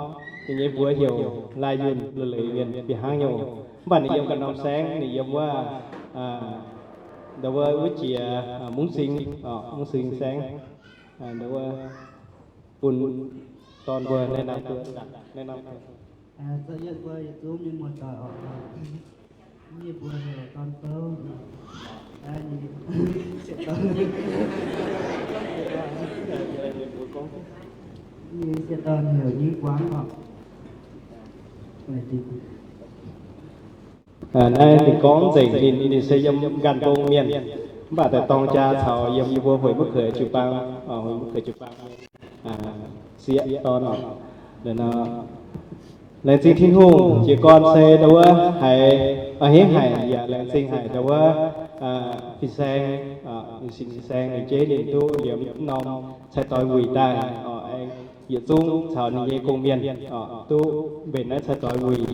Ninh nyei mbuox heuc Lai Yunh, Leiz Yunh, bieqc hnangv nyei oc. Mv baac ninh yiem ganh norm saengv, ninh yiem wuov, aa, Ndau wuov, wuov jiex Mungv Sing, Mungv Sing saengv, ndau wuov, bun dorn mbuo naaiv naamh, naaiv naamh. Yie mbuo heuc dorn bouv. Yie dorn heuc Nyingv Guangv oc. Naaiv ninh gorngv nzengc ninh, ninh se yiem Nqan Mbong mienh, mv baac daaih dorng jaa caux yiem yie mbuo Hueix Mouv Kueix jiu-baang, Hueix Mouv Kueix jiu-baang sieqv dorn oc. Laengz zingh Tin-Hungh, jiez gorn se ndau wuov haiz, a'hneiv haic yaac laengz zingh haic ndau wuov, fin-saeng, fin-saeng ninh jeiv ninh duqv liemh norm cai doix wuic daaih, yietc zungv caux ninh nyei gong-mienh duqv mbenc naaiv cai doix wuic.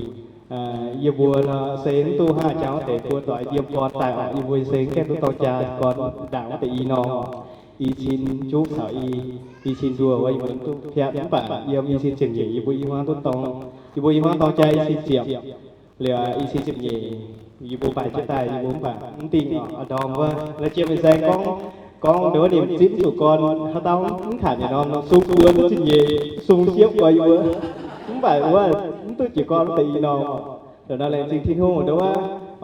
Yie mbuo nor se mv duqv haaix jangx deix buo doix yiem gorn daaih oc. Yie mbuo se gaengh duqv dorng jaa gorn ndaangc wuov deix i norm, i cin juqv caux i, i cin nduoh wuov yie mbuo duqv piatv, mv baac yiem i cin ziepc nyeic yie mbuo i hmuangv duqv dorng, yie mbuo i hmuangv dorng jaa i cin ziepc. Liuz i cin ziepc nyeic yie mbuo baaix jienv daaih, yie mbuo mv baac mv dingh oc, ndorm wuov la'jiem fin-saeng gorngv, gorngv ndau wuov ninh zipv mv zuqc gorn, haaix dauh mv kaac nyei norm, sung buo duqv ziepc nyeic, sung siepv gorn yie mbuo, mv baac wuov mv duqv jiez gorn wuov deix i norm. Ndau nor laengz zingh Tin-Hungh ndau wuov,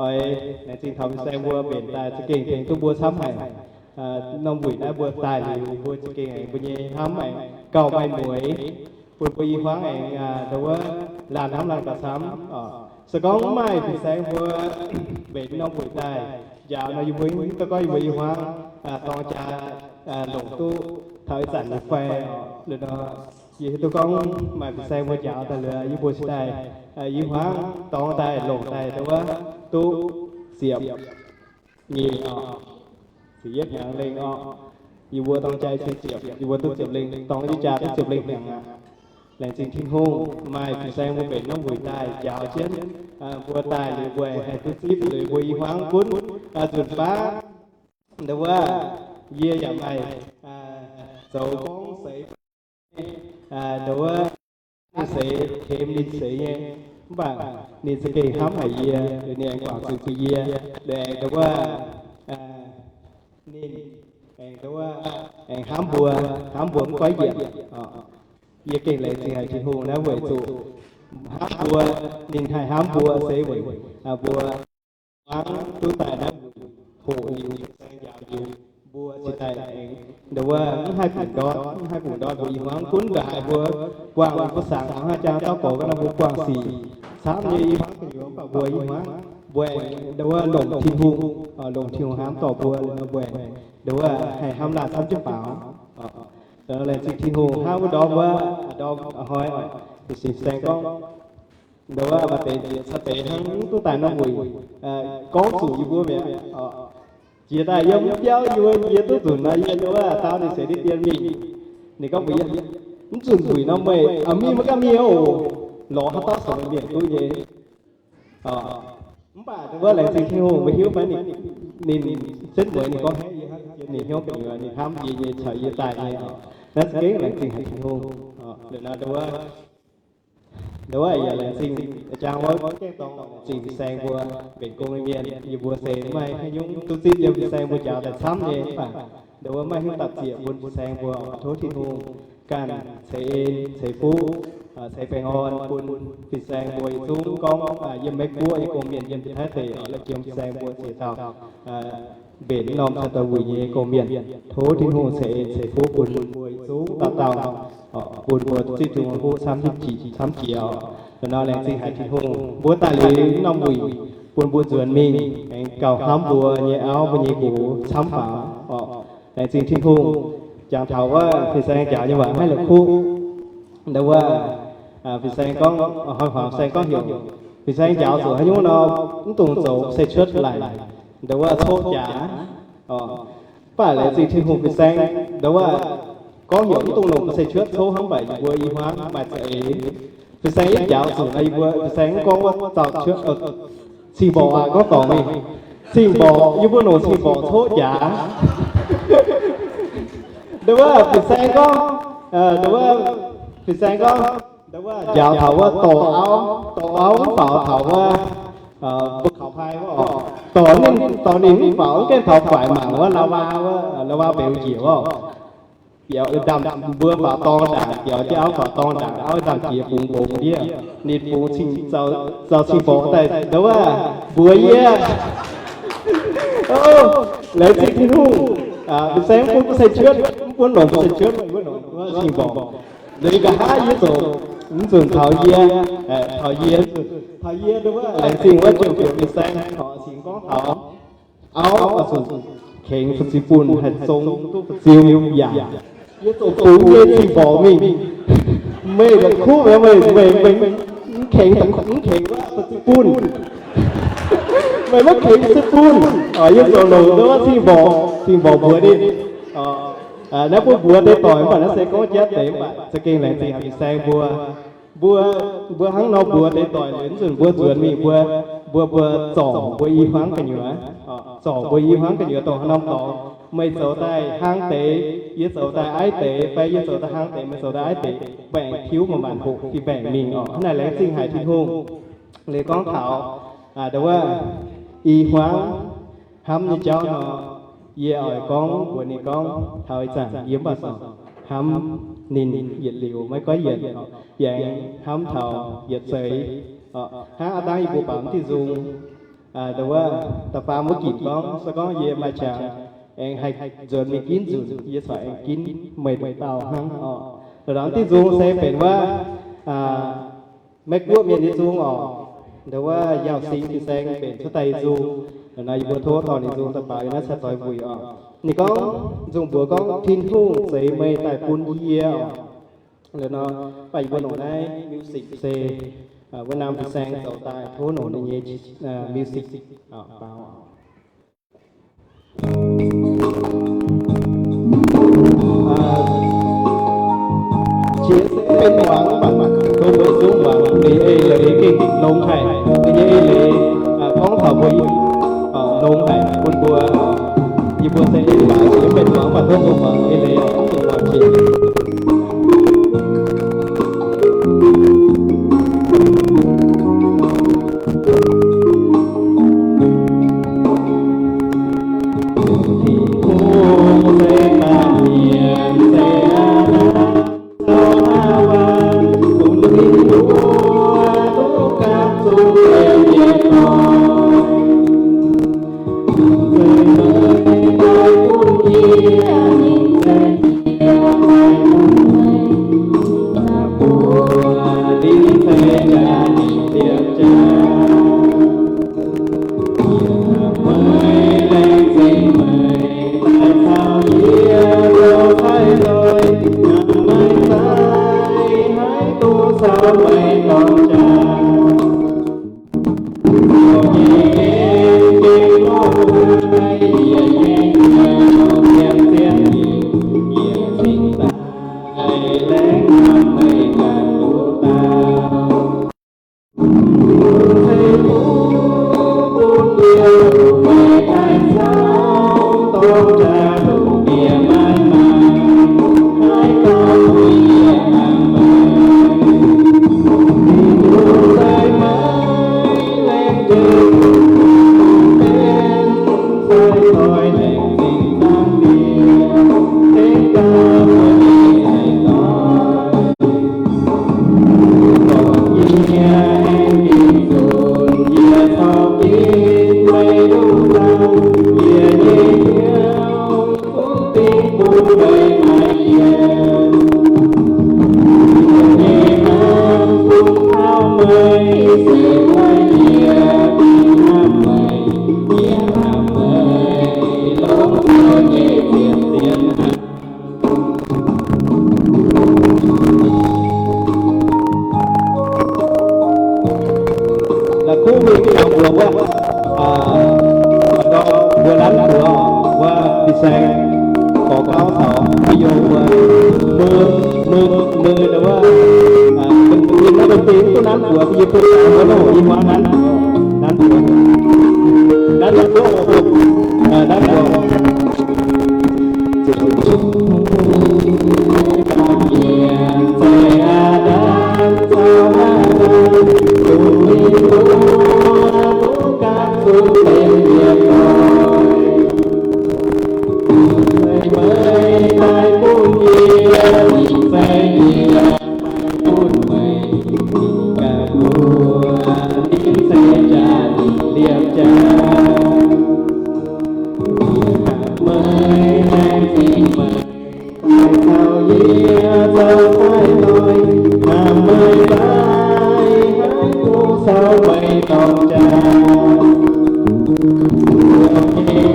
oix laengz zingh taux fin-saeng mbuo mbenc daaih za'gengh tengx duqv mbuo camv haic. Norm wuic naaiv mbuo daaih liuz mbuo za'gengh aengx mbuo nyei hnamv aengx gauh maaih mueix, bun mbuo i hmuangv aengx ndau wuov laanh hnamv laanh gauh camv. Se gorngv mv maaih fin-saeng mbuo mbenc norm wuic daaih njaaux nor, yie mbuo mv duqv gorngv yie mbuo i hmuangv dorng jaa longc duqv taux ih zanc nyei fai oc. Liuz nor yie hiuv duqv gorngv maaih fin-saeng mbuo njaaux daaih liuz yie mbuo cingx daaih i hmuangv dorng daaih longc daaih ndau wuov duqv ziepc nyeic oc, ziepc yietv hnyangx lengh oc. Yie mbuo dorng jaa cin ziepc, yie mbuo duqv ziepc lengh, dorng yie jaa duqv ziepc lengh hnyangx aqv. Laengz zingh Tin-Hungh, maaih fin-saeng mbuo mbenc norm wuic daaih njaaux jienv mbuo daaih liuz mbuo haih duqv zipv liuz mbuo i hmuangv gunv nzunc baav ndau wuov yie yaac maaih zoux gorngv seix ndau wuov ninh seix, tengx ninh seix nyei, mv baac ninh za'gengh hnamv haic yie, ninh aengx guangc zuiz bun yie, ninh aengx ndau wuov, ninh aengx ndau wuov, aengx hnamv mbuo, hnamv mbuo mv goiv yienc. Yie gengh laengz zingh haic Tin-Hungh naaiv weic zuqc hnamv mbuo, ninh haih hnamv mbuo se weic mbuo hmuangv duqv daaih naaiv hoqc liuz, fin-saeng njaaux liuz, mbuo cingx daaih aengx ndau wuov mv haih bungx ndortv, mv haih bungx ndortv mbuo i hmuangv gunv ndongc haaix mbuo buangh mbuo sangx hnangv haaix jangx dauh gorx ga'naaiv mbuo buangh sic camv nyei i hmuangv gu'nyuoz mv baac mbuo i hmuangv mbuo aengx ndau wuov longc Tin-Hungh, longc Tin-Hungh hnamv dorh mbuo, mbuo aengx ndau wuov haih hnamv laanh camv jienv faaux. Laengz zingh Tin-Hungh hnangv wuov ndorm wuov, ndorm a'hnoi, fin-saeng gorngv, ndau wuov maaih deix nziex caux deix hnangv mv duqv daaih norm wuic gorngv zuqc yie mbuo mi'aqv. Jiex daaih yiem mv biauv yie mbuo yie duqv nzunc nor, yie ndau wuov dau ninh seix diqv dien mingh. Ninh gorngv mbuox yie, mv nzunc wuic nor meih mingh maiv gaengh mingh oc. Lorz haaix dauh seix mienh duqv nyei. Mv baac ndau wuov laengz zingh Tin-Hungh, meih hiuv fai ninh, ninh setv mueiz ninh gorngv hnangv yie hnangv, ninh hnyouv gu'nyuoz ninh hnamv yie nyei caux yie daaih nyei oc. Naaiv za'gengh laengz zingh haic Tin-Hungh. Liuz nor ndau wuov, ndau wuov yaac laengz zingh jangx wuov gaengh dorng laengz zingh fin-saeng mbuo mbenc gong nyei mienh. Yie mbuo se maaih haaix nyungc duqv zipv yiem fin-saeng mbuo njaaux daaih camv nyei, mv baac ndau wuov maaih haaix nyungc dapc ziec bun fin-saeng mbuo oc. Tov Tin-Hungh ganh ceix en, ceix fuqv, ceix baengh orn bun fin-saeng mbuo yietc zungv gorngv yiem Meiv Guoqv nyei gong mienh, yiem Taiv deic, la'jiem fin-saeng mbuo ziex dauh mbenc norm cai doix wuic nyei gong mienh. Tov Tin-Hungh ceix en ceix fuqv bun mbuo yietc zungv dauh dauh, bun mbuo zipv Tin-Hungh huv camv jiex, camv jiex oc. Nor laengz zingh haic Tin-Hungh, mbuo daaih liuz norm wuic bun mbuo nzuonx mingh aengx gauh hnamv mbuo nyei auv mbuo nyei nqox camv faaux oc. Laengz zingh Tin-Hungh. Jangx taux wuov fin-saeng njaaux nyei waac maiv la'kuqv. Ndau wuov, fin-saeng gorngv, hnoi huaangx fin-saeng gorngv heuc fin-saeng njaaux zuqc haaix nyungc nor, mv dungx zoux se cuotv laic. Ndau wuov coqv jaax. Mv baac laengz zingh Tin-Hungh, fin-saeng ndau wuov gorngv heuc mv dungx longc se cuotv coqv hnangv, mv baac yie mbuo i hmuangv maaih za'eix. Fin-saeng yie njaaux zuqc nor, yie mbuo fin-saeng mv gorngv wuov zaux cuotv, cing-mborqc aqv, gorngv dorngc mingh. Cing-mborqc, yie mbuo longc cing-mborqc coqv jaax. Ndau wuov fin-saeng gorngv, ndau wuov fin-saeng gorngv, ndau wuov njaaux taux wuov dorh auv, dorh auv mv faaux taux wuov mbuo kaux pai wuov oc. Dorh ninh, dorh ninh mv faaux, gaengh taux faix mangc wuov la'waa, wuov la'waa mbeux njiec wuov. Biaux ndamv mbuo faaux dorng ndaangc, biaux jienv auv faaux dorng ndaangc, auv ndamv jiex bungx mbongx ndiev. Ninh bungx cing, zaux cing-mborqc daaih ndau wuov mbuox yie, laengz zingh Tin-Hungh, fin-saeng mv bun gu saeng cuotv, mv bun longc gu saeng cuotv, mv bun longc wuov cing-mborqc. Liuz nqa'haav yie ziouc, mv nzunc taux yie, taux yie, taux yie ndau wuov laengz zingh wuov jomc bieqc fin-saeng, taux cingx gorngv taux auv oix zuqc kengx fu'ziex bunh haih zong duqv fu'ziex yaac. Yie ziouc bungx yie cing-mborqc mingh. Meih la'kuqv meih, meih, meih, meih mv kengx, mv kengx fu'ziex bunh. Meih maiv kengx fu'ziex bunh. Yie ziouc longc ndau wuov cing-mborqc, cing-mborqc mbuox ninh. Naaiv mbuo mbuox deix doic mv baac naaiv se gorngv jatv deix mv baac za'gengh laengz zingh haic fin-saeng mbuo. Mbuo, mbuo hnangv nor mbuox deix doic liuz, mv nzunc mbuo nzuonx mingh mbuo, mbuo, mbuo zorc mbuo i hmuangv gu'nyuoz, zorc mbuo i hmuangv gu'nyuoz dongh haaix norm dorngx, meih zoux daaih hlang deix, yie zoux daaih aiv deix, fai yie zoux daaih hlang deix, meih zoux daaih aiv deix, baengc tiuv maanc maanc hoqc fih-mbaengc mingh orqc. Hnangv naaic laengz zingh haic Tin-Hungh. Liuz gorngv taux ndau wuov i hmuangv hnamv nyei jauv nor, yie oix gorngv mbuox ninh gorngv taux ih zanc yie mv baac corc hnamv ninh yietc liuz maiv goiv yienc, yie aengx hnamv taux yietc seix. Hnangv aav dangh yie mbuo baaux mv diuh nzung, ndau wuov da'faam wuov ginc gorngv, se gorngv yie maaih qangx aengx haih nzuonx mingh ginv nzunc, yie corc aengx ginv meih nduqc dauh hnangv orqc. Lorqc, mv diuh nzung se benx wuov Meiv Guoqv mienh nyei nzung orqc. Ndau wuov Yauh Singx fin-saeng mbenc cuotv daaih nyei nzung. Nor yie mbuo tov dorh ninh nzung daaih baaux yiem naaiv cai doix wuic orqc. Ninh gorngv, nzung mbuox gorngv, Tin-Hungh zeix meih daaih bun yie orqc. Nor, mv baac yie mbuo longc naaiv music se wuov norm fin-saeng zoux daaih, tov longc ninh nyei music baaux. Qiex se benx muangx mv baac dongh mbuo zungv muangx, ninh nyei eix leiz gengh longx haic. Ninh nyei eix leiz gorngv taux mbuo longx haic bun mbuo. Yie mbuo se mv baac yie benx muangx mv baac tov mbuo muangx eix leiz oc, mv dungx muangx qiex. La'kuqv mingh taux mbuox wuov, mbuo nanv mbuox wuov fin-saeng gorx gauv caux video mbuo mui, mui, mui wuov, ninh naaiv deix duqv nanv mbuox, yie bun mbuo loh i hmuangv nanv, nanv mbuox, nanv mbuox, nanv mbuox. Meih daaih bun yie, se yie daaih bun meih, ganh mbuo ninh se jaax liepc jaax. Yie ganh meih laengz zingh meih. Meih caux yie zoux sai-doix, hnamv meih fai haiz kuv caux meih dorng jaax. Mbuo nyei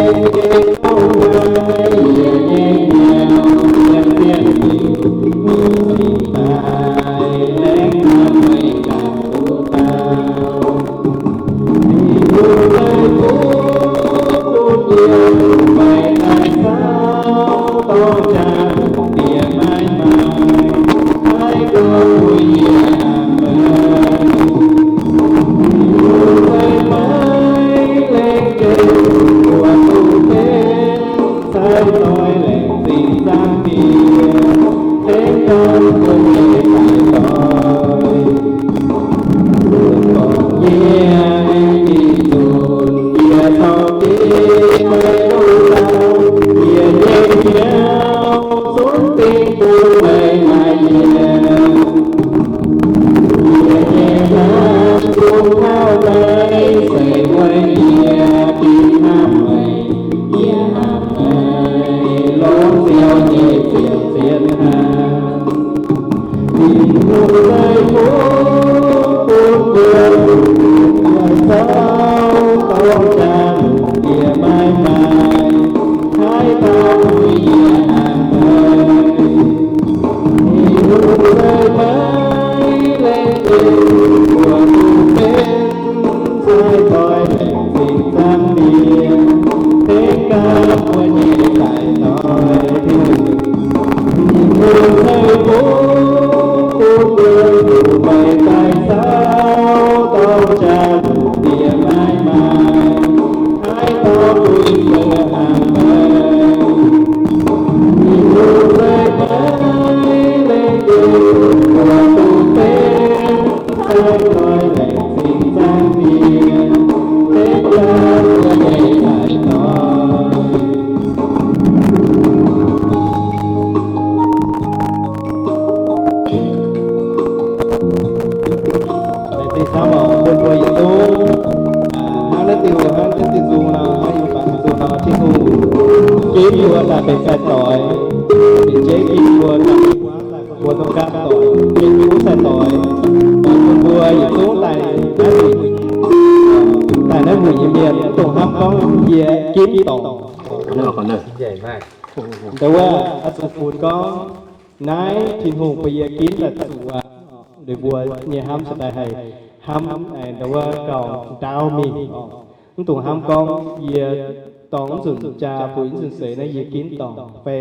en gengh dongh naaiv, yie nyei hnyouv yiem zien liuz, ninh cingx daaih laengz hnamv meih ganh duqv dauh. Meih Tin-Hungh nzauh bun mbuo, mbuo zauv dorng jaa lungh ndiev maiv maaih, haaix dauh bun yie hnamv meih. Tin-Hungh nzauh maiv leiz nqemh, mbuo zuqc benx sai-doix laengz zingh zaangc mienh, tengx gaax mbuo nyei sai-doix. Tin-Hungh nzauh bun mbuo, mbuo zuqc meih daaih zauv dorng jaa lungh ndiev maiv maaih, haaix dauh bun mbuo hnamv meih. Tin-Hungh nzauh maiv leiz nqemh, mbuo zuqc benx sai-doix laengz zingh zaangc mienh, tengx gaax mbuo nyei sai-doix. Laengz zingh camv oc, bun mbuo yietc zungv hnangv naaiv diuh, hnangv naaiv diuh nzung nor, hnangv yie mbuo baac nzung nor, Tin-Hungh ginv mbuo daaih benx sai-doix, ninh jeiv ginv mbuo daaih mbuo duqv gaatv doic, benx kuv sai-doix, oix bun mbuo yietc zungv daaih naaiv, daaih naaiv mueic nyei mienh, mv dungx hnamv gorngv yie ginv dorngc. Ndau wuov oix zuqc funx gorngv naaiv Tin-Hungh bun yie ginv daaih zuqc aqv. Ninh mbuo nyei hnamv cingx daaih haih hnamv ndau wuov gauh ndaauv mingh. Mv dungx hnamv gorngv yie dorngc mv nzunc jaa, buix mv nzunc seix naaiv yie ginv dorngc fai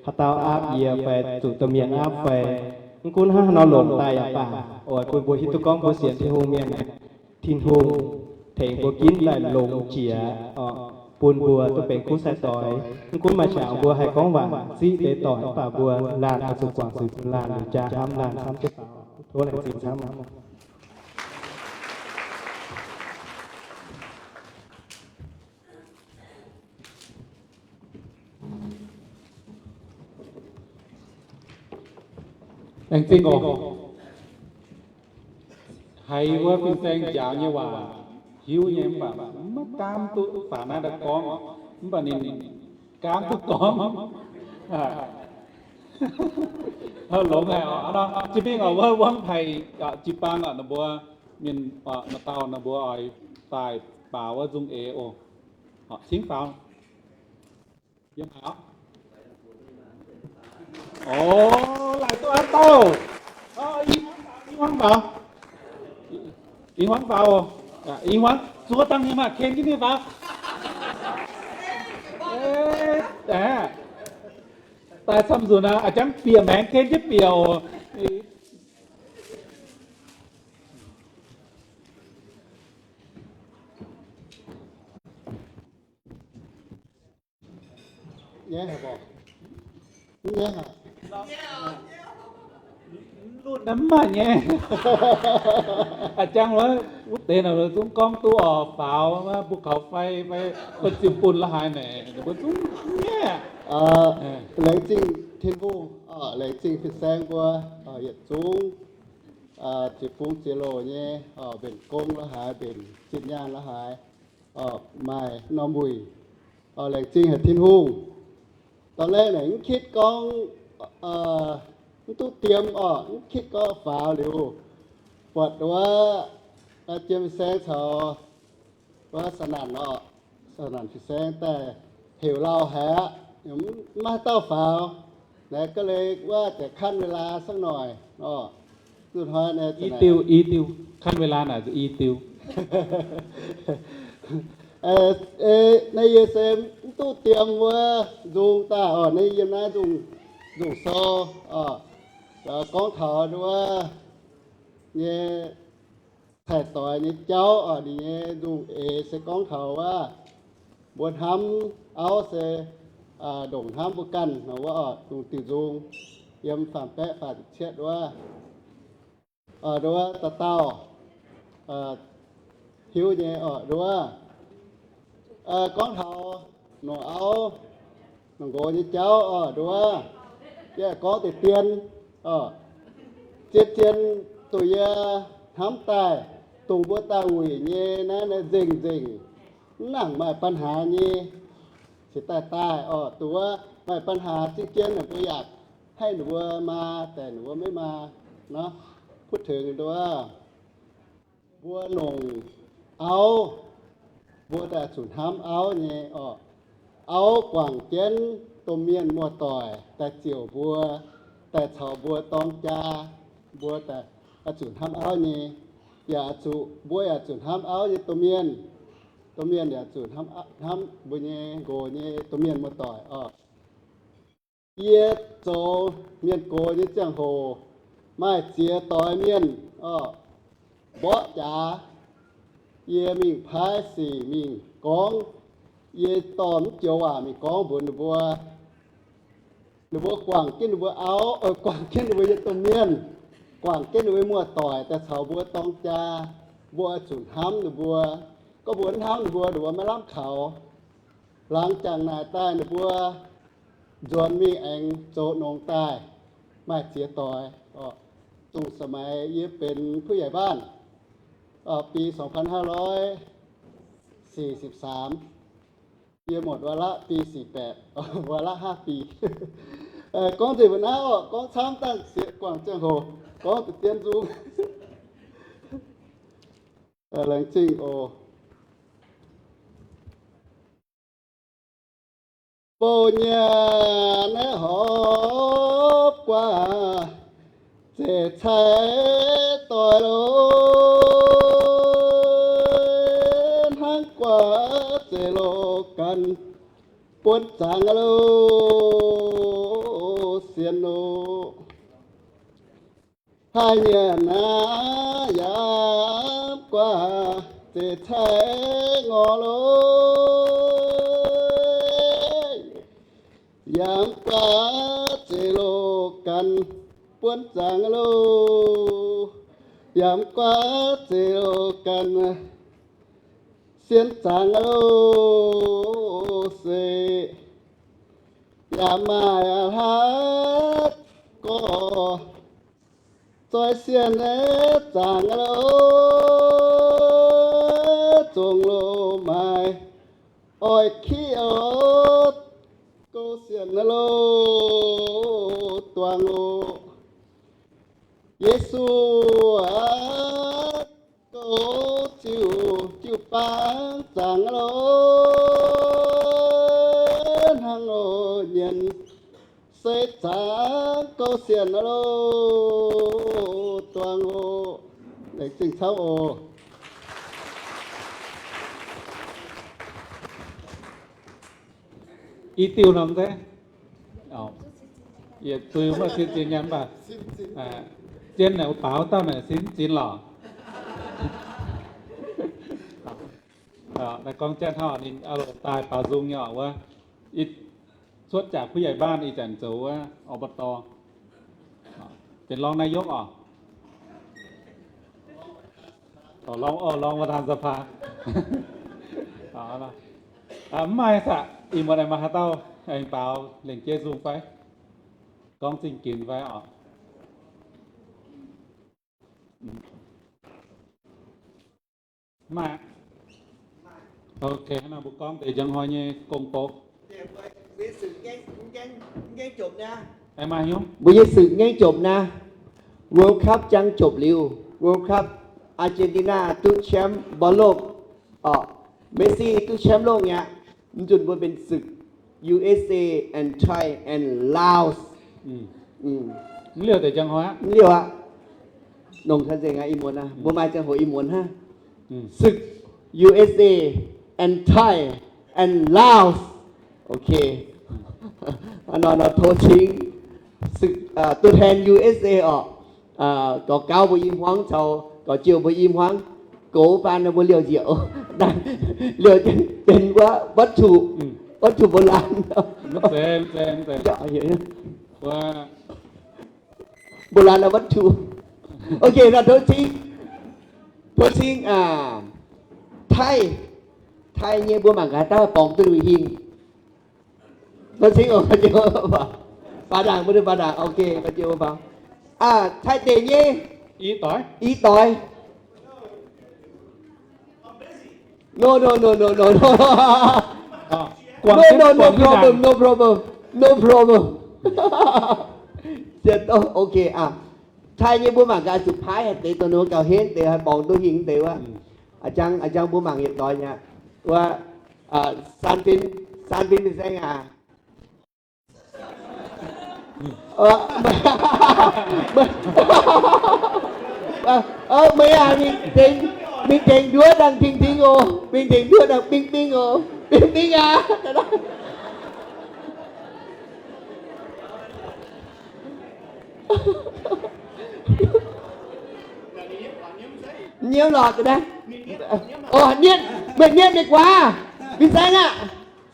haaix dauh aapv yie fai zuqc domh mienh aapv fai. Mv gunv hnangv haaix nor longc daaih yaac baac, oix bun mbuo hiuv duqv gorngv mbuo sienx Tin-Hungh mienh, Tin-Hungh tengx mbuo ginv daaih longx jiex, bun mbuo duqv benx kuv sai-doix. Mv gunv maaih qangx mbuo haih gorngv waac ziqv deix doic, mv baac mbuo laanh oix zuqc guangc zuiz bun laanh, jaa hnamv laanh camv jienv faaux. Tov laengz zingh camv. Laengz zingh oc. Haiz wuov fin-saeng njaaux nyei waac hiuv nyei, mv baac maiv gaamv duqv faaux naaiv daaih gorngv, mv baac ninh gaamv duqv gorngv. Longx haic oc. Hnangv nor, jiex mingh oc, wuov wuom haic, jiu-baang oc, ninh mbuo mienh, maaih dauh ninh mbuo oix daaih baaux wuov nzung eix oc. Cingv faaux. Yiem haaix? O, laaic duqv aav dauh. Ih hmuangv faaux, ih hmuangv faaux, ih hmuangv zuov dangh ninh maah, ken jienv ninh faaux. Daaih camv nzunc aqv, a'jangv bieqc maengx ken jienv bieqc oc. Nyaiv haic mv? Mv nyaiv haic. duqv naaiv mv maaih nyei. A'jang wuov, wuov deix naaic zungv gorngv duqv oc, faaux mbuo kaux fai, fai, fai ziouc bun la'haaix naaic, ninh mbuo zungv nyaiv. Laengz zingh Tin-Hungh, laengz zingh fin-saeng mbuo, yietc zungv ziex bung ziex loz nyei, mbenc gong la'haaix, mbenc zinh nyaanh la'haaix, maaih norm wuic. Laengz zingh haic Tin-Hungh. Da'laengh naaic mv kitv gorngv mv duqv diem oc, mv kitv gorngv faaux liuz, buatc wuov jiem fin-saeng caux wuov sa'nanc oc, sa'nanc fin-saeng daaih heuc lauh haic aqv, mv maaih dauh faaux. Naaiv ga'leiz wuov deix ขั้นเวลา สักหน่อย oc. Zuqc hnoi naaiv i diuh, i diuh ขั้นเวลา naaic i diuh. Naaiv yie se mv duqv diem wuov nzung daaih oc, naaiv yiem naaiv nzung sou oc, gorngv taux wuov nyei cai-doix nyei jauv oc. Ninh nyei nzung eix se gorngv taux wuov mbuo hnamv auv se ndongc hnamv mbuo ganh nor wuov oc. Nzung diuh nzung yiem faam-baeqv faah ziepc cietv wuov, nduov dauh dauh hiuv nyei oc. Nduov gorngv taux longc auv longc nqox nyei jauv oc. Nduov yie gorngv deix dien oc. Zien-zien dongh yie hnamv daaih, dongh mbuo daaih wuic nyei naaiv, naaiv nzengc-nzengc, mv nangc maaih ปัญหา nyei, cingx daaih daaih oc. Dongh wuov maaih ปัญหา zien-zien naaic mbuo yaac haih ninh mbuo maa, daaih ninh mbuo maiv maa nor. Puv tengx nduov mbuo longc auv, mbuo daaih zuqc hnamv auv nyei oc. Auv guangc jienv domh mienh muoz-doic daaih ziouc mbuo, daaih caux mbuo dorng jaa, mbuo daaih zuqc hnamv auv nyei. Yaac zuqc, mbuo yaac zuqc hnamv auv nyei domh mienh. Domh mienh yaac zuqc hnamv, hnamv mbuo nyei nqox nyei domh mienh muoz-doic oc. Yie zoux mienh gox nyei ziangh hoc, maaih ziex doix mienh oc, mborqv jaax. Yie mingh paaiv sic mingh gorngv, yie dorh mv joux waac mingh gorngv mbuox ninh mbuo. Ninh mbuo guangc jienv ninh mbuo auv, guangc jienv ninh mbuo nyei domh mienh, guangc jienv ninh mbuo muoz-doic daaih caux mbuo dorng jaa, mbuo oix zuqc hnamv ninh mbuo. Gorngv mbuo mv hnamv ninh mbuo, ninh mbuo maiv lamh kaux. Laangz jangx naaic daaih ninh mbuo nzuonx mingh aengx zoux nongx daaih, maaih ziex doix. Zungh สมัย yie benx ผู้ใหญ่บ้าน bi สองพันห้าร้อยสี่สิบสาม, yie หมดวาระ ปี สี่แปด, วาระ ห้า ปี. Gorngv nzengc mbuo naaiv oc, gorngv camv dangh sieqv guangc ziangh hoc, gorngv deix dien nzung. Laengz zingh oc. Bouh nyanc naaiv horpc guaax zeix cai doix lo, hnangv guaax zeix lo ganh buonv zangx lo, sienx lo. Haih nyanc naaiv yaac guaax zeix cai ngorc lo, yaac guaax zeix lo ganh buonv zangx lo, yaac guaax zeix lo ganh sienx zangx lo se, yaac maaih hlaax gorx zoi sienx zangx lo, zongc lo maaih oix kiv oix gouv sienx lo, duangx lo. Yesu aac, gouv ziuc jiu-baang zangx lo, hnangv lo nyienz se zangx gouv sienx lo, duangx lo. Laengz zingh camv oc. I diuh norm nzengc. Yietc zuiz mv baac sin zinh nyanc mv baac, zien naaic baaux dauh naaic sin mv zinx lorqc. Naaiv gorngv janx hnangv ninh daaih baaux nzung nyei oc wuov, cuotv jaax ผู้ใหญ่บ้าน ih zanc zoux wuov อบต. Benx รองนายก oc. Orqc, รอง orqc, รองประธานสภา. Mv maaih saah, ih muonz aengx maaih haaix dauh aengx baaux lengc jeiv nzung fai? Gorngv zingh ginx fai orqc? Maaih. Ok, hnangv naaiv mbuo gorngv deix njang hnoi nyei gong-bou. Mbuo nyei sükc ngaengv jomc naaiv. World Cup jangx jopc liuz, World Cup Argentina duqv แชมป์บอลโลก orqc, Messi duqv แชมป์โลก nyei aqv. Mv nzunc mbuo benx sükc U S A and Thai and Laos. Mv liouh deix njang hnoi aqv. Mv liouh aqv. Nongc caux nzengc aqv, ih muonz aqv. Mbuo maaih ziangh hoc ih muonz hnangv. Sükc U S A and Thai and Laos. Ok. Hnangv nor nor tov cingv sükc, ตัวแทน U S A orqc, gorx gauv mbuo i hmuangv caux gorx jiouh mbuo i hmuangv, goux baan nor mbuo liouh njiec, liouh benx wuov วัตถุ, วัตถุโบราณ. โบราณวัตถุ. Ok, nor tov cingv, tov cingv, Taiv, Taiv nyei mbuo mangc gaax dauh borngz duqv lui hingh. Tov cingv oc, baac ndaangc, mbuo baac ndaangc, ok, baac jiouc faaux. Taiv deic nyei i doix. No, no, no, no, no, no. No, no, no problem, no problem, no problem. Sienx, ok aqv. Taiv nyei mbuo mangc gaax zuqc paaiv haaix deix dongh ninh mbuo gauh henv deix, haih borngz duqv hingh deix wuov. A'jang, a'jang mbuo mangc yietc doix nyei. Wuov, Saan Fin, Saan Fin fin-saeng aac. Meih aac, mingh tengx nduov dangh Ping Ping oc. Mingh tengx nduov dangh Ping Ping oc. Ping Ping aac. Nyiemv lorqc naaiv. Orqc, nienh, meih nienh meih guaax. Fin-saeng aqv.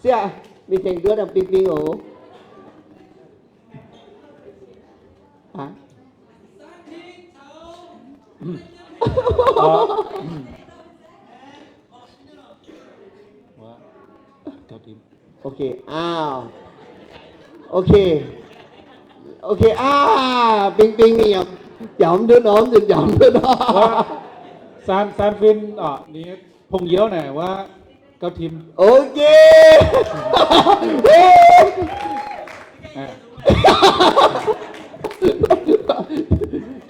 Sieqv, mingh tengx nduov dangh Ping Ping oc. Ok, auv. Ok. Ok, auv, Ping Ping ninh yaac jauv ndutv nor, nzunc jauv ndutv nor. Saan, Saan Fin, ninh พงษ์เยียว naaic wuov gauh tim. Ok.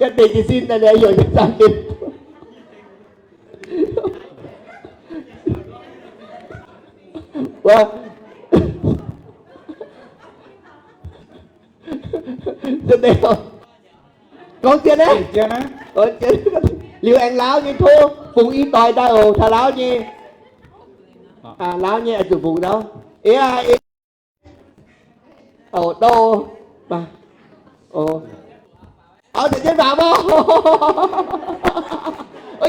Ga'deix jiez sin daaih liuz heuc Saan Fin. Wuov, gorngv zien aqv. Liuz aengx Laauv nyei tov fungx i doix daaih oc, taux Laauv nyei. Laauv nyei oix zuqc fungx ndau. Eix aac, eix. Oc, douh. Auv, taux jienv faaux mv?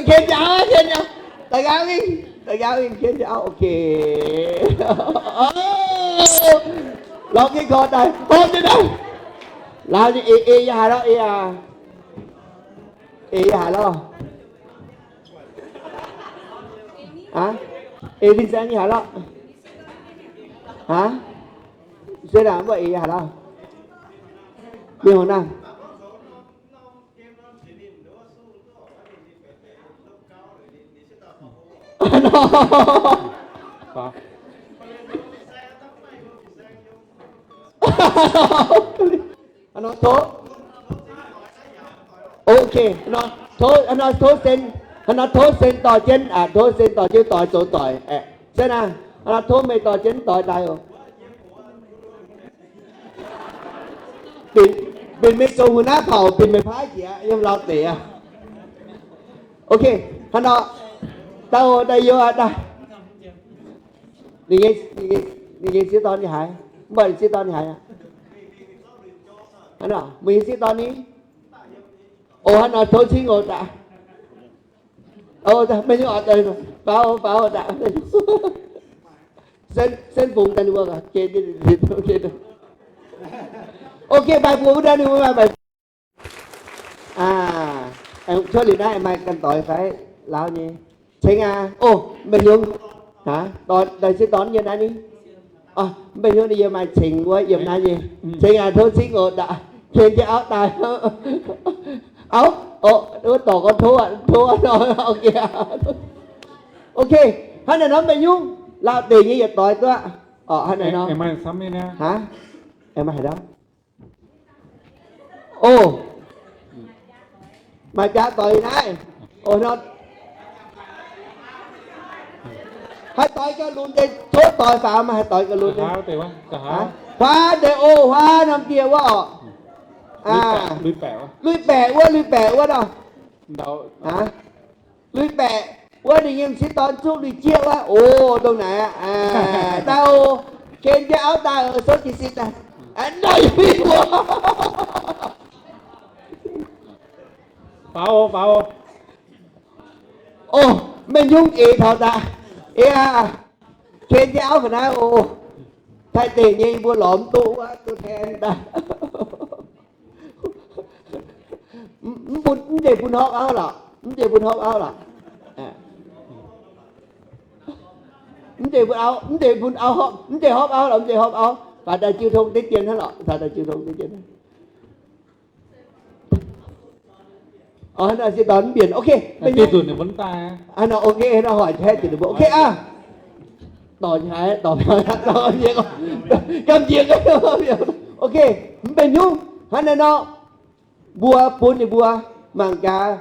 Ken njaaux, ken njaaux. Da'nqaang mingh, da'nqaang mingh, ken njaaux. Ok. Lorz jienv korv daaih, lorz jienv daaih. Laauv nyei eix, eix yaac haaix lorqc, eix aac. Eix yaac haaix lorqc. Eix fin-saeng yaac haaix lorqc. Aa, se naaic mv baac eix yaac haaix lorqc. Mingh haaix naaic. Hnangv nor tov. Ok, hnangv nor tov, hnangv nor tov sen, hnangv nor tov sen dorh jienv, tov sen dorh jienv doix zoux doic. Se naaic, hnangv nor tov meih dorh jienv doix daaih oc. Binc, binc meih zoux หัวหน้าเผ่า, binc meih paaiv jiex yiem lauh deic aqv. Ok, hnangv nor, daaih oc, daaih youz aqv, daaih. Ninh nyei, ninh nyei sieqv dorn ninh haaix? Mv baac ninh sieqv dorn ninh haaix aqv? Hnangv nor, meih nyei sieqv dorn ni? Oc, hnangv nor tov cingv oc daaih. Oc, meih nyei oc, faaux oc, faaux oc daaih. Sen, sen fungx daaih ninh mbuo. Ok, maaih buoz wuov daaih ninh mbuo maaih, maaih. Cuotv liuz naaiv maaih ganh doix fai? Laauv nyei. Ceng aac. Ov, mv baac nyungc, aa, sieqv dorn yiem naaiv ni. Mv baac nyungc ninh yiem maaih ceng wuov yiem naaiv nyei. Ceng aac, tov cingv oc. Ken jienv auv daaih. Auv, wuov dorc gorngv tov, tov. Ok, hnangv naaiv nor mv baac nyungc, lauh deix nyei yietc doix duqv. Hnangv naaiv nor. Aa, maaih haaix dauh? Ov, maaih biaa doix naaiv. Ov, hnangv haaix doix gauh lunx deix tov doix faaux, maaih haaix doix gauh lunx deix? Huaav deix ov, huaav norm dieh wuov orqc. Lui baeqc wuov, lui baeqc wuov nor. Lui baeqc wuov ninh nyei m'sieqv dorn zuqv lui jieqv wuov. Ov, dongh naaic aqv. Daaih ov, ken jienv auv daaih, souv jiez sin daaih. Naaiv yie mbuo faaux, faaux. Ov, mv baac nyungc eix taux daaih. Eix aac, ken jienv auv ga'naaiv oc. Taaih deic nyei yie mbuo lorz mv duqv wuov, duqv ten daaih. Mv bun, mv deix bun horpc auv lorqc, mv deix bun horpc auv lorqc. Mv deix bun auv, mv deix bun auv horpc, mv deix horpc auv lorqc, mv deix horpc auv. Faaux daaih jiu tong deix dien hnangv lorqc, faaux daaih jiu tong deix dien. Ov, hnangv naaiv sieqv dorn mv mbienc. Ok, hnangv nor, ok, hnangv nor hoic haeqv ziepc ninh mbuo. Ok aqv. Dorh haiz, dorh, gamh nziex. Ok, mv baac nyungc, hnangv naaiv nor, mbuo bun ninh mbuo mangc gaax,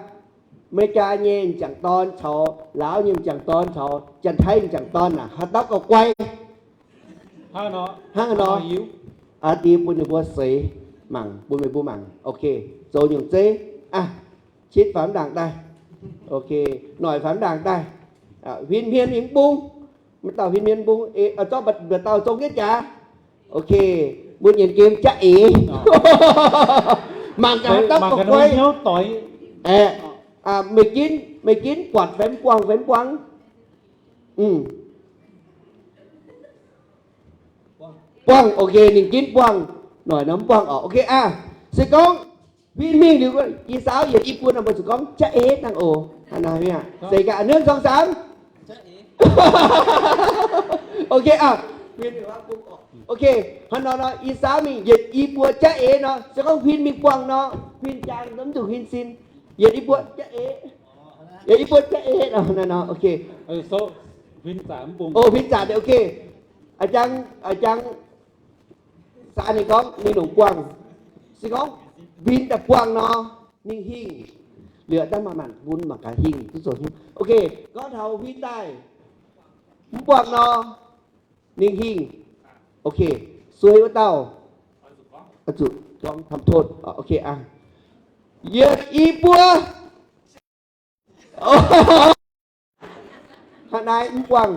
Meigaa nyei m'jangc dorn caux Laauv nyei m'jangc dorn caux Janx-Taiv m'jangc dorn naaic, haaix dauh gauh guai? Hnangv nor, aa, diex bun ninh mbuo seix mangc, bun meih mbuo mangc. Ok, zoux nyungc zeiv aqv. Citv faaux mv ndaangc daaih. Ok, noic faaux mv ndaangc daaih. Huin hmien mingh mv bung. Mv dauh huin hmien mv bung, zorqv mbuo dauh zong jienv jaax. Ok, mbuo nyienz gemh jaqv eix. Mangc gaax haaix dauh gauh guai. Meih ginv, meih ginv buatc fai mv buangh, fai mv buangh? Buangh, ok, ninh ginv buangh. Noic nor mv buangh orqc. Ok aqv. Se gorngv huin mingh liuz, i saauv yietc i buo nor mbuo zuqc gorngv jaqv eix dangh oc. Seix gaax, หนึ่ง สอง สาม. Ok aqv. Ok, hnangv nor nor, i saauv mingh yietc i buo jaqv eix nor, se gorngv huin mingh buangh nor, huin jaang mv zuqc huin sin. Yietc i buo jaqv eix. Yietc i buo jaqv eix nor, nor, ok. Huin zaqc, ok. A'jang, a'jang, saan ninh gorngv ninh longc buangh. Se gorngv huin daaih buangh nor, ninh hingh. Liuz dangh maaih maanc bun mangc gaax hingh duqv zoux hingh. Ok, gorngv taux huin daaih mv buangh nor, ninh hingh. Ok, suei wuov dauh oix zuqc gorngv ทำโทษ. Ok aqv. Yietc i buo. Hnangv naaiv mv buangh,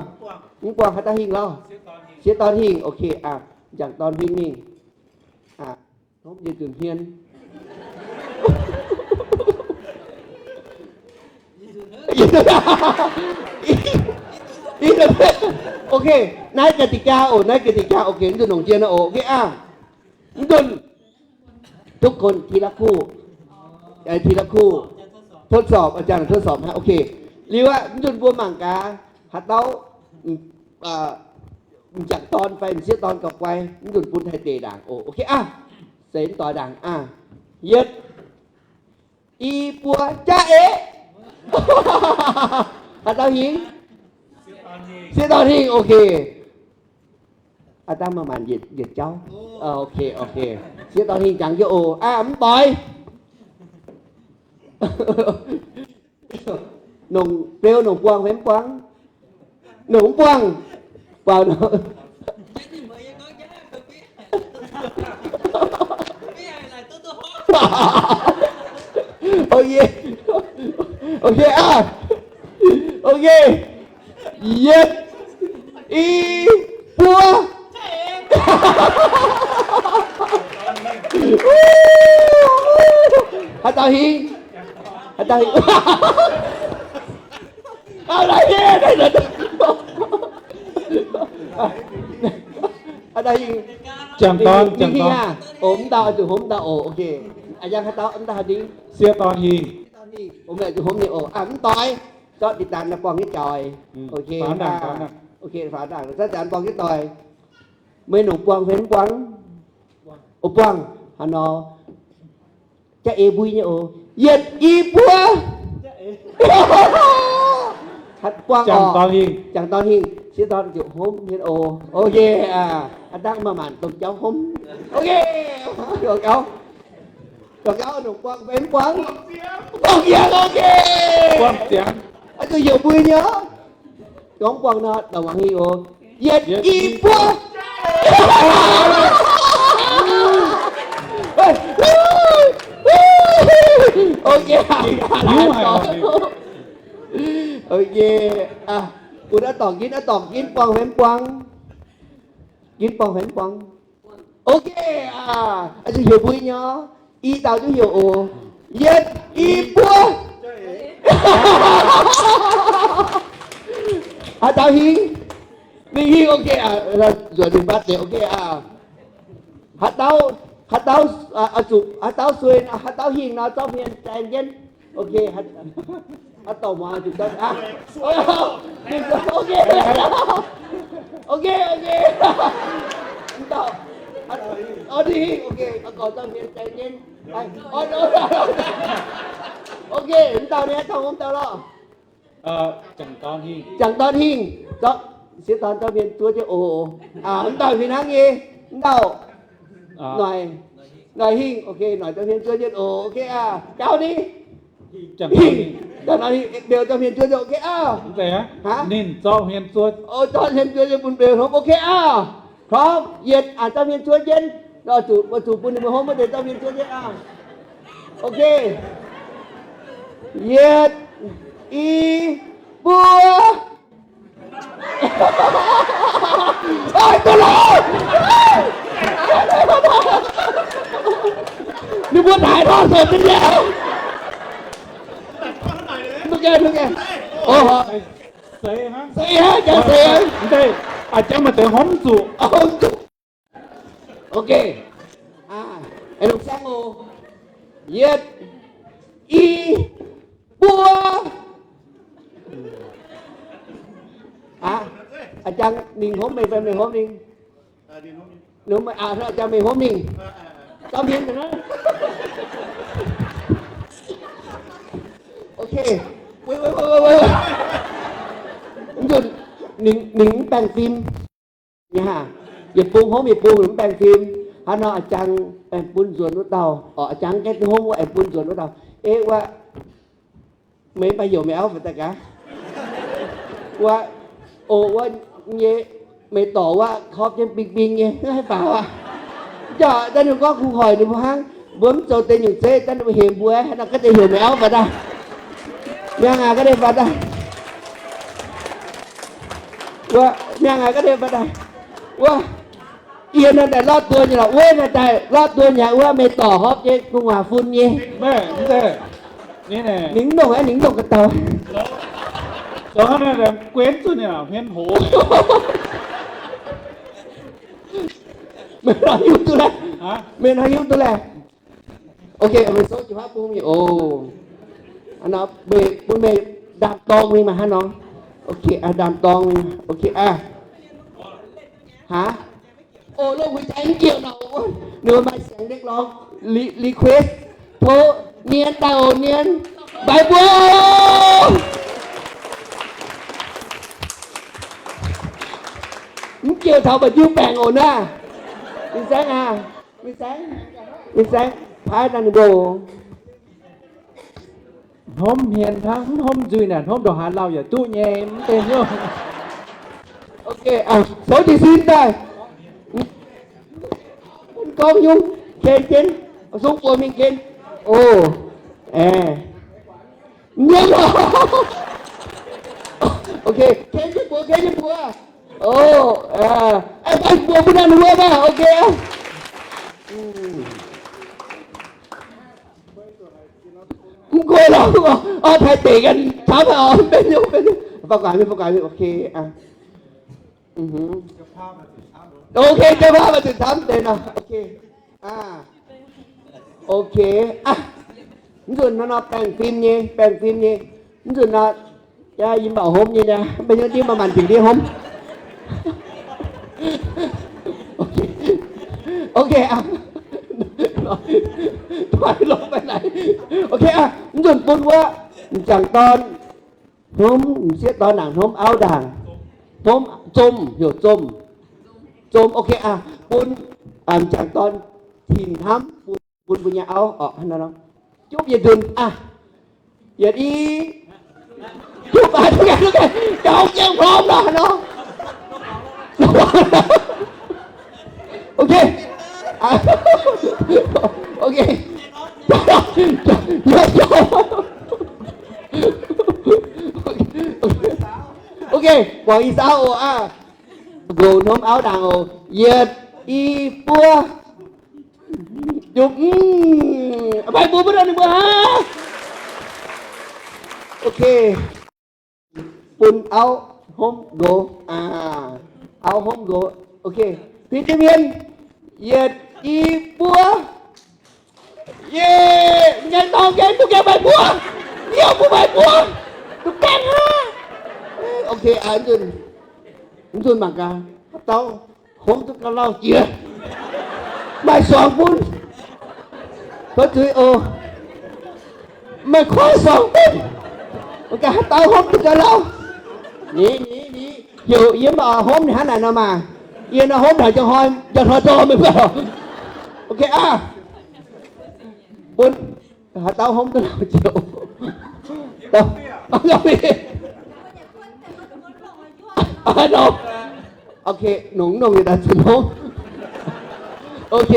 mv buangh haaix dauh hingh lauh? Sieqv dorn hingh. Ok aqv. M'jangc dorn huin mingh. Hnopv yie nzunc hmien. Ok, naaiv กติกา oc, naaiv กติกา ok, mv zuqc nongc jien oc. Ok aqv. Mv nzunc ทุกคนทีละคู่ เอ่อ ทีละคู่ ทดสอบ อาจารย์ทดสอบ ฮะ โอเค Liuz aqv, mv nzunc mbuo mangc gaax haaix dauh m'jangc dorn fai m'sieqv dorn gauh guai, mv nzunc bun taaih deix ndaangc oc. Ok aqv. Seix mv doix ndaangc aqv. Yietv, i buo, jaqv eix. Haaix dauh hingh? Sieqv dorn hingh. Ok. Aa, dangh maaih maanc yietc jauv. Ok, ok. Sieqv dorn hingh jangx jienv oc. Aa, mv doix. Nongc beu nongc buangh fai mv buangh? Nongc mv buangh. Buangh nor. Ok. Ok aqv. Ok. Yietv, i, buo. Haaix dauh hingh? Haaix dauh hingh? Haaix dauh hingh? Jangc dorn, jangc dorn. Oc, mv dauh zuqc hopv mv dauh oc. Ok. A'jang haaix dauh mv dauh hingh? Sieqv dorn hingh. Oc, mv zuqc hopv nyei oc. Aa, mv doix. Zorqv dinh daan naaiv buangh jienv doic. Ok, faaux ndaangc, faaux ndaangc. Ok, faaux ndaangc. Zorqv dinh daan buangh jienv doic. Meih nongc buangh fai mv buangh? O, buangh. Hnangv nor. Jaa-eix mbui nyei oc. Yietc, i, buo. Buangh oc. Jangx dorn hingh. Sieqv dorn ziouc hopv mienh oc. Ok, aav dangh maaih maanc domh jauv hopv. Ok, domh jauv. Domh jauv nongc buangh fai mv buangh? Buangh ziangx, ok. Buangh ziangx. Oix zuqc heuc mbui nyei oc. Gorngv buangh nor, douc muangx hingh oc. Yietc, i, buo. Ok, ok. Bun naaiv dorngc ginv, naaiv dorngc ginv buangh fai mv buangh? Ginv buangh fai mv buangh? Ok, aav, oix zuqc heuc mbui nyei. I dauh duqv heuc oc. Yietc, i, buo. Haaix dauh hingh? Ninh hingh, ok, aav, nzuonx ninh mbatv deix, ok, aav. Haaix dauh, haaix dauh, aav, zuqc haaix dauh sueih, haaix dauh hingh nor, zorqv hmien zaeng jienv. Ok, haaix dauh muangx zuqc, ok, ok, ok. Mv dauh, ninh hingh, ok, gorx zorqv hmien zaeng jienv. Ok, mv dauh nyei, taux mv dauh lorqc. Jangx dorn hingh, sieqv dorn zorqv hmien zuov jienv oc. Mv dauh fih hnangv nyei, mv dauh noic, noic hingh, ok, noic zorqv hmien zuov jienv oc, ok aav. Gauv ni, jangx dorn hingh, beu zorqv hmien zuov jienv, ok aav. Ninh zorqv hmien zuov, zorqv hmien zuov jienv bun beu hopv, ok aav. Prompt, yietc, aav, zorqv hmien zuov jienv. Oix zuqc, oix zuqc bun ninh mbuo hopv wuov deix zorqv hmien zuov jienv aav. Ok. Yietc, i, buo. Ninh mbuo naaic taux sou nyei. Seix hnangv, seix hnangv, jangx seix hnangv. A'jang maaih deix hopv zuqc. Ok. Aengx longc saengv oc. Yietc, i, buo. A'jang mingh hopv meih fai meih hopv ninh? A'jang mingh hopv mingh. Zorqv hmien ga'naaiv. Ok. Mv nzunc ninh, ninh mv baengh fim nyei haa. Yietc bung hopv yietc bung mv baengh fim. Hnangv nor a'jang aengx bun nzuonx wuov dauh. Oc, a'jang gaengh hopv wuov aengx bun nzuonx wuov dauh. Ei wuov, meih mv baac heuc meih auv faaux daaih gaax. Wuov, o, wuov nyei, meih dorc wuov korv jienv bing bing nyei, mv haih faaux aqv. Jaax daaih ninh gorngv kungx hoic ninh mbuo hnangv, mbuo mv zoux deix nyungc zeiv, daaih ninh mbuo hemx mbuo, haaix nor ga'deix heuc meih auv faaux daaih. Miangh aac, ga'deix faaux daaih. Wuov, miangh aac, ga'deix faaux daaih. Wuov, yie nor daaih lorv duon nyei lorqc, wuov nor daaih lorv duon nyei, wuov meih dorc horpc jienv gu'nguaaz fun nyei. Ninh mv longc aqv, ninh mv longc ga'dauh. Zoux hnangv naaiv guenv zuqc ninh hmien hoz. Meih hnangv hiuv duqv laeh. Meih hnangv hiuv duqv laeh. Ok, meih souv jiu haav bung mingh oc. Meih bun meih ndaam-dorng mingh maaih hnangv nor. Ok, ndaam-dorng mingh. Ok, aav. Aav. Oc, loz-huix jaaix mv njiec nor, ninh mbuo maaih sienx liekv lorngx, request, tov nien daaih oc, nien, mbaix mbuo oc. Mv njiec taux mba'nziu baengc oc naaiv. Mingh saengv aav, mingh saengv, mingh saengv, paaiv daaih ninh mbuo oc. Hnomv hmien hnangv, mv hnomv nzuih naaic, hnomv ndongc haaix lauh yaac duqv nyei, mv benx hnyouv. Ok, souv jiez sin daaih. Gorngv nyungc, ken jienv, sung buoz mingh ken. O, aeqv, nyei lorqc. Ok, ken jienv buoz, ken jienv buoz. O, aeqv, mbuox mbuo naaiv wuov maah, ok. Mv nqoi lorqc, oix taaih deic ganh camv oc, mv benx nyungc, mv benx nyungc. Fai guaax mingh, fai guaax mingh, ok. Ok, jaa baav maaih zuqc camv deix nor, ok. Ok, mv nzunc nor, nor baengh fim nyei, baengh fim nyei. Mv nzunc nor, Jaa, yie mv baac hom nyei naaiv, maiv hiuv ndiev maaih maanc bieqc ndiev hom. Ok, ok aqv. Doix longx maiv naaic. Ok aqv, mv nzunc bun wuov m'jangc dorn hnomv, m'sieqv dorn ndaangc hnomv, auv ndaangc hnomv, zomh, heuc zomh. Zomh, ok aqv, bun m'jangc dorn hinc hnamv bun, bun mbuo nyei auv oc. Jupv yietc nzunc aqv. Yietc i. Jupv aqv, duqv gaengh, duqv gaengh, gaux jienv hmuangv nor nor. Ok. Ok. Ok, guangc i saauv oc aqv. Nqox hnomv auv ndaangc oc. Yietc, i, buov. Jupv, mv, maiv buov, buov ninh mbuo aqv. Ok. Bun auv hnomv nqox aqv. Auv hnomv nqox. Ok. Deix jienv mienh. Yietc, i, buov. Yie nyei dorn gaengh duqv gaengh maiv buov. Yie mbuo maiv buov. Duqv gaengh aqv. Ok, mv nzunc mangc gaax, haaix dauh hnomv duqv gauh lauh jiex, maaih suangx bun. Tov zuiz oc. Maaih koiv suangx bun. Mangc gaax haaix dauh hnomv duqv gauh lauh. Ni, ni, ni. Heuc yie mv baac hnomv ninh hnangv naaic nor maah. Yie nor hnomv haic, njang hnoi, njang hnoi dorh meih mbuo. Ok aqv. Bun haaix dauh hnomv duqv lauh jiex. Ok, nongx nongx yietc daaih zuqc hnomv. Ok,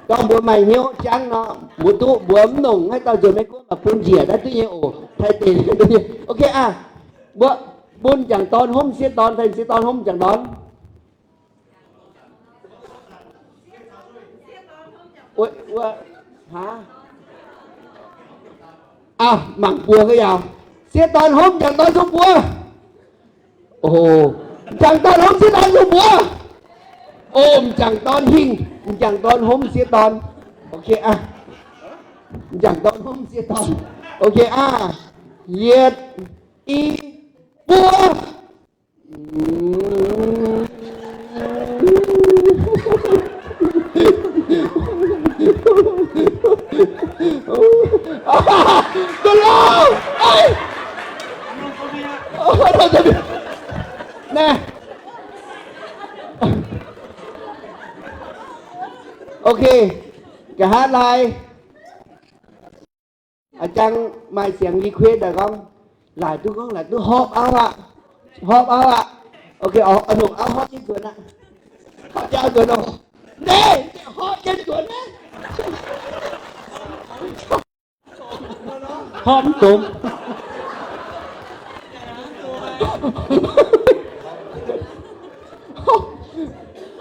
gorngv mbuo maaih hnyouv jangv nor, mbuo duqv, mbuo mv nongx haaix dauh nzuonx Meiv Guoqv mv baac bun njiec daaih duqv nyei oc. Taaih deix duqv nyei. Ok aqv. Mbuo bun m'jangc dorn hnomv m'sieqv dorn fai m'sieqv dorn hnomv m'jangc dorn? Wuov, wuov, aav, mangc buoz ga'yaauc. Sieqv dorn hnomv m'jangc dorn sung buoz. O, m'jangc dorn hnomv sieqv dorn sung buoz. O, m'jangc dorn hingh, m'jangc dorn hnomv sieqv dorn. Ok aqv. M'jangc dorn hnomv sieqv dorn. Ok aqv. Yietc, i, buov. Naaiv. Ok. Nqa'haav laai. A'jang maaih siangx request daaih gorngv, laaic duqv gorngv laaic duqv horpc auv aqv. Horpc auv aqv. Ok, oix nongc auv horpc jienv nzuonx aqv. Horpc jienv nzuonx oc. Naaiv, horpc jienv nzuonx naaiv. Horpc mv dongz.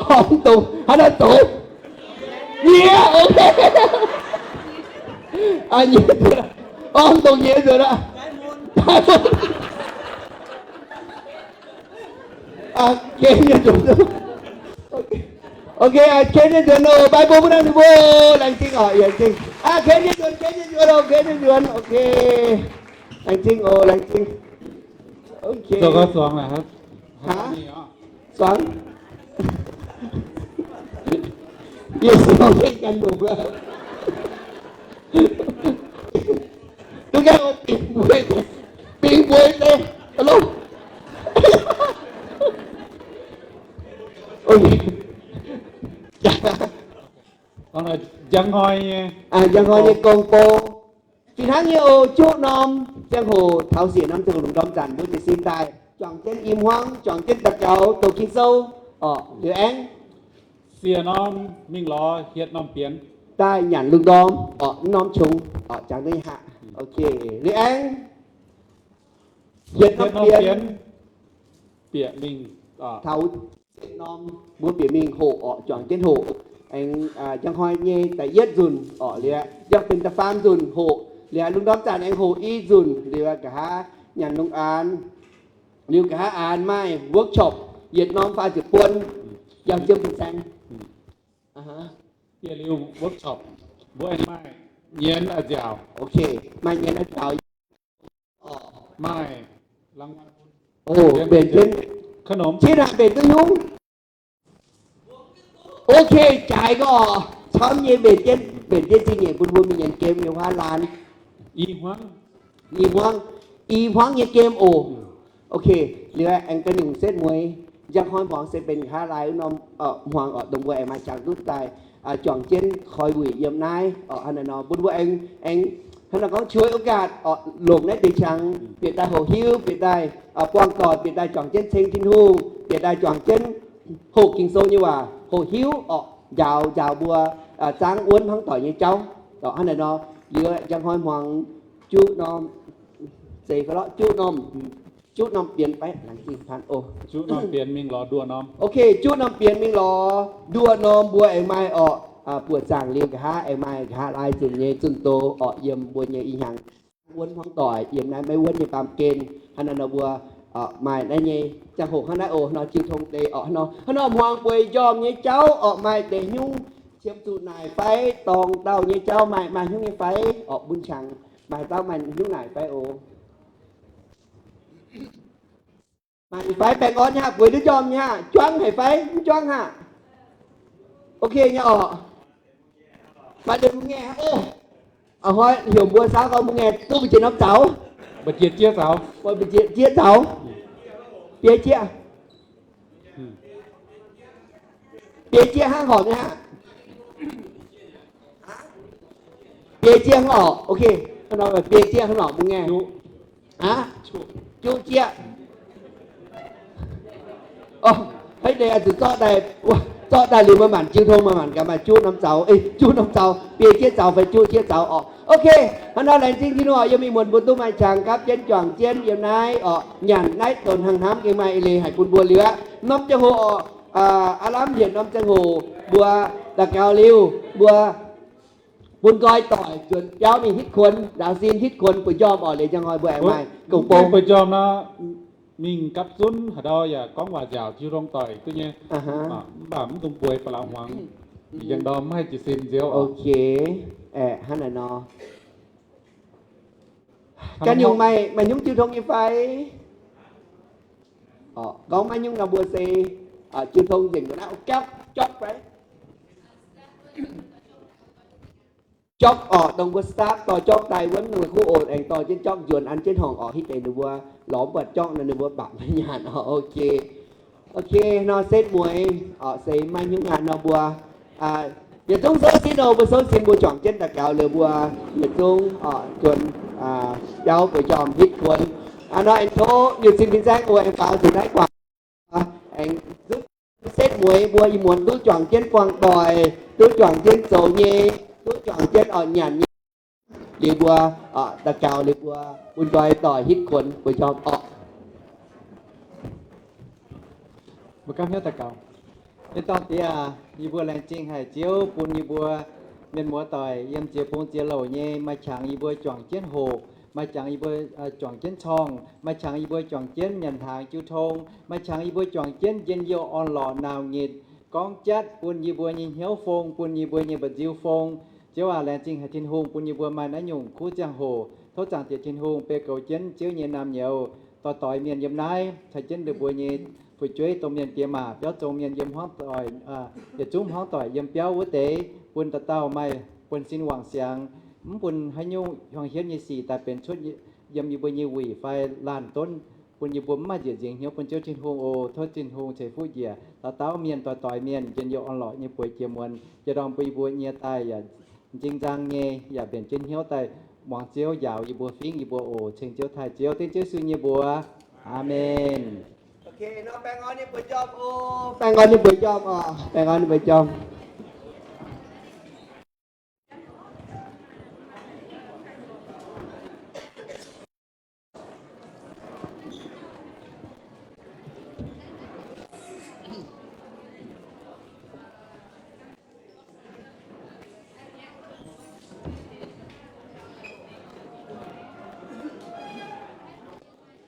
Horpc mv dongz, hnangv naaiv zoux. Nyiex, ok. Nyiex nzuonx, horpc mv dongz nyiex nzuonx aqv. Ken nyei nzuonx. Ok, ken nyei nzuonx oc. Maiv bun mbuo naaiv ninh mbuo laengz zingh oc, laengz zingh. Aa, ken nyei nzuonx, ken nyei nzuonx oc, ken nyei nzuonx. Ok, laengz zingh oc, laengz zingh. Ok. Suangx. Yie suangx maiv gan longc aqv. Duqv gaengh bingx mbuo, bingx mbuo deix. Njang hnoi nyei, njang hnoi nyei gong-bou. Fih hnangv nyei oc, juqv norm ziangh hoc taux siec norm ziangh hoc lungh ndorm zanc mbuo jiez sin daaih, juangc jienv i hmuangv, juangc jienv daux gaux, douz ging sou. Orqc, liuz aengx siec norm mingh lorz hietc norm bienx daaih nyanc lungh ndorm. Orqc, norm qongx. Orqc, jangx duqv nyei haic. Ok, liuz aengx hietc norm bienx bieqc mingh, taux siec norm mbuo bieqc mingh hoqc. Orqc, juangc jienv hoqc. Aengx njang hnoi nyei da'yietv nzunc. Orqc, liuz yangh benx da'faam nzunc hoqc. Liuz lungh ndorm zanc aengx hoqc i nzunc. Liuz nqa'haav nyanc lungh aanx. Liuz nqa'haav aanx maaih workshop yietc norm faah ziepc buon, yangh jiem fin-saeng. Bieqc liuz workshop, mbuo aengx maaih nyienx a'nziaauc. Ok, maaih nyienx a'nziaauc. Orqc, maaih O, mbenc jienv. Ciev naaic mbenc duqv nyungc. Ok, jaaix gorqv, camv nyei mbenc jienv, mbenc jienv zingh nyeic bun mbuo mingh nyanc game nyei wuov laanh. I hmuangv, i hmuangv nyei game oc. Ok, liuz aengx ga'nyungc setv mueiz, njang hnoi hmuangx se benx nqa'haav laai wuov norm hmuangx oc, dongh mbuo aengx maaih qangx duqv daaih juangc jienv koi wuic yiem naaiv oc. Hnangv naaiv nor bun mbuo aengx, aengx hnangv naaiv gorngv ฉวยโอกาส oc, longc naaiv deix qangx bieqc daaih hoqc hiuv, bieqc daaih buangh doic, bieqc daaih juangc jienv ceng Tin-Hungh, bieqc daaih juangc jienv hoqc Ging-Sou nyei waac, hoqc hiuv oc, njaaux, njaaux mbuo zangv wuonv hmuangv doic nyei jauv oc. Hnangv naaiv nor, liuz njang hnoi hmuangx juqv norm, zeiz ga'lorqc juqv norm, juqv norm bienx fai, laengz zingh pan oc. Juqv norm bienx mingh lorz nduoh norm. Ok, juqv norm bienx mingh lorz nduoh norm mbuo aengx maaih oc, buoqc zaangc liuz nqa'haav aengx maaih nqa'haav laai zunc nyei zunh doz oc, yiem mbuo nyei ih hnyangx wuonv hmuangv doic yiem naaiv maiv wuonv nyei baamh gen. Hnangv naaiv nor mbuo maaih naaiv nyei ziangh hoc hnangv naaiv oc, nor jiu tong deix oc, hnangv nor, hnangv nor hmuangx bueix njormh nyei jauv oc, maaih deix nyungc qiemx zuqc naaic fai dorngc dauh nyei jauv, maaih, maaih nyungc nyei fai oc, bun qangx maaih dauh maaih nyungc naaic fai oc. Maaih fai baengh orn nyei haac, bueix duqv njormh nyei haac, juangv haic fai mv juangv haac? Ok nyei oc. Maaih deix mbuo ngaengh oc. A'hnoi heuc mbuo saauv gorngv mbuo ngaengh duqv mbu'ziex norm zaux. Mbu'ziex zieqv zaux. Mbu'ziex zieqv zaux. Biei zieqv. Biei zieqv hnangv horpc nyei haac. Biei zieqv hnangv orqc. Ok. Biei zieqv hnangv orqc mbuo ngaengh. Aqv, juqv zieqv. Haiz deix zuqc zorqv daaih, zorqv daaih liuz maaih maanc jiu tong, maaih maanc gaax maaih juqv norm zaux, juqv norm zaux, biei zieqv zaux fai juqv zieqv zaux orqc. Ok, hnangv nor laengz zingh Tin-Hungh oc, yiem ih muonz mbuo duqv maaih qangx gapv jienv juangc jienv yiem naaiv oc, nyanc naaiv donx hnangv hnamv gengh maaih eix leiz haic bun mbuo liuz aqv. Norm ziangh hoc oc, aav lamh hietc norm ziangh hoc mbuo daux gaux liuz, mbuo bun nqoi doic zuonx biauv mingh hitv kuonx, nzaaux sin hitv kuonx bueix njormh oc. Liuz njang hnoi mbuo aengx maaih gong-bou bueix njormh nor, mingh gapv zunv haaix ndau yaac gorngv waac nziaauc jiu tong doic duqv nyei. Mv baac mv dungx bueix ba'laqc hmuangx. Yiem ndorm mv haih jiez sin nziouv. Ok, hnangv naaic nor. Ganh nyungc maaih, maaih nyungc jiu tong nyei fai? Gorngv maiv nyungc nor mbuo se jiu tong nzengc naaiv, jopv, jopv fai? Jopv oc, dongh mbuo staff dorh jopv daaih wuonv, ninh mbuo kuv oc, aengx dorh jienv jopv nzuonx an jienv horngc oc, hitv deix ninh mbuo lorz mv buatc jopv nor ninh mbuo baac maiv nyaanh oc. Ok, ok, nor setv mueiz oc, se maiv nyungc aqv nor mbuo yietc zungv souv sin oc, mbuo souv sin mbuo juangc jienv daux gaux liuz mbuo yietc zungv oc, juonc biauv bueix njormh hitv kuonx. Aa, nor aengx tov nyutc sin fin-saeng oc, aengx faaux zuqc naaiv guangc, aengx zungv setv mueiz mbuo ih muonz duqv juangc jienv buangh doic, duqv juangc jienv zoux nyei, duqv juangc jienv oc nyanc nyei. Liuz mbuo daux gaux liuz mbuo bun nqoi doic hitv kuonx bueix njormh orqc. Mbuo gapv hnyouv daux gaux. Mienh dauh diex aac, yie mbuo laengz zingh haic Ziouv bun yie mbuo mienh muoz doic yiem ziex bung ziex louc nyei maaih qangx yie mbuo juangc jienv hoqc, maaih qangx yie mbuo juangc jienv corngh, maaih qangx yie mbuo juangc jienv nyanc hnaangx jiu tong, maaih qangx yie mbuo juangc jienv njien-youh orn-lorqc nauc nyitc gorngv jatv bun yie mbuo nyei hnyouv fong, bun yie mbuo nyei mba'nziu fong. Ziouv aac, laengz zingh haic Tin-Hungh bun yie mbuo maaih naaiv nyungc kuv ziangh hoc. Tov Zaangc Diex Tin-Hungh beu goux jienv Ziouv nyei naamh nyouz doix-doix mienh yiem naaiv, caux jienv ninh mbuo nyei fu'jueiv domh mienh diex maac biauv zong mienh yiem hmuangv doic, yietc zungv hmuangv doic yiem biauv wuov deix, bun dauh dauh maaih buonv-sin wangc siangx, mv bun haaix nyungc hiuang hietv nyei sic daaih benx cuotv yiem yie mbuo nyei wuic fai laanh donv, bun yie mbuo mv maaih nzieqc nzingx hnyouv bun Ziouv Tin-Hungh oc. Tov Tin-Hungh ceix fuqv njiec dauh dauh mienh doix-doix mienh njien-youh orn-lorqc nyei bueix jiex muonz, jiex ndorm bun yie mbuo nyie daaih yaac m'zing nzang nyei, yaac mbenc jienv hnyouv daaih muangx Ziouv njaaux yie mbuo fingv yie mbuo oc. Ceng Ziouv taaih Ziouv, dengv Ziouv Yesu nyei mbuox. Aamen. Ok, nor baengh orn nyei bueix njormh oc. Baengh orn nyei bueix njormh oc. Baengh orn nyei bueix njormh.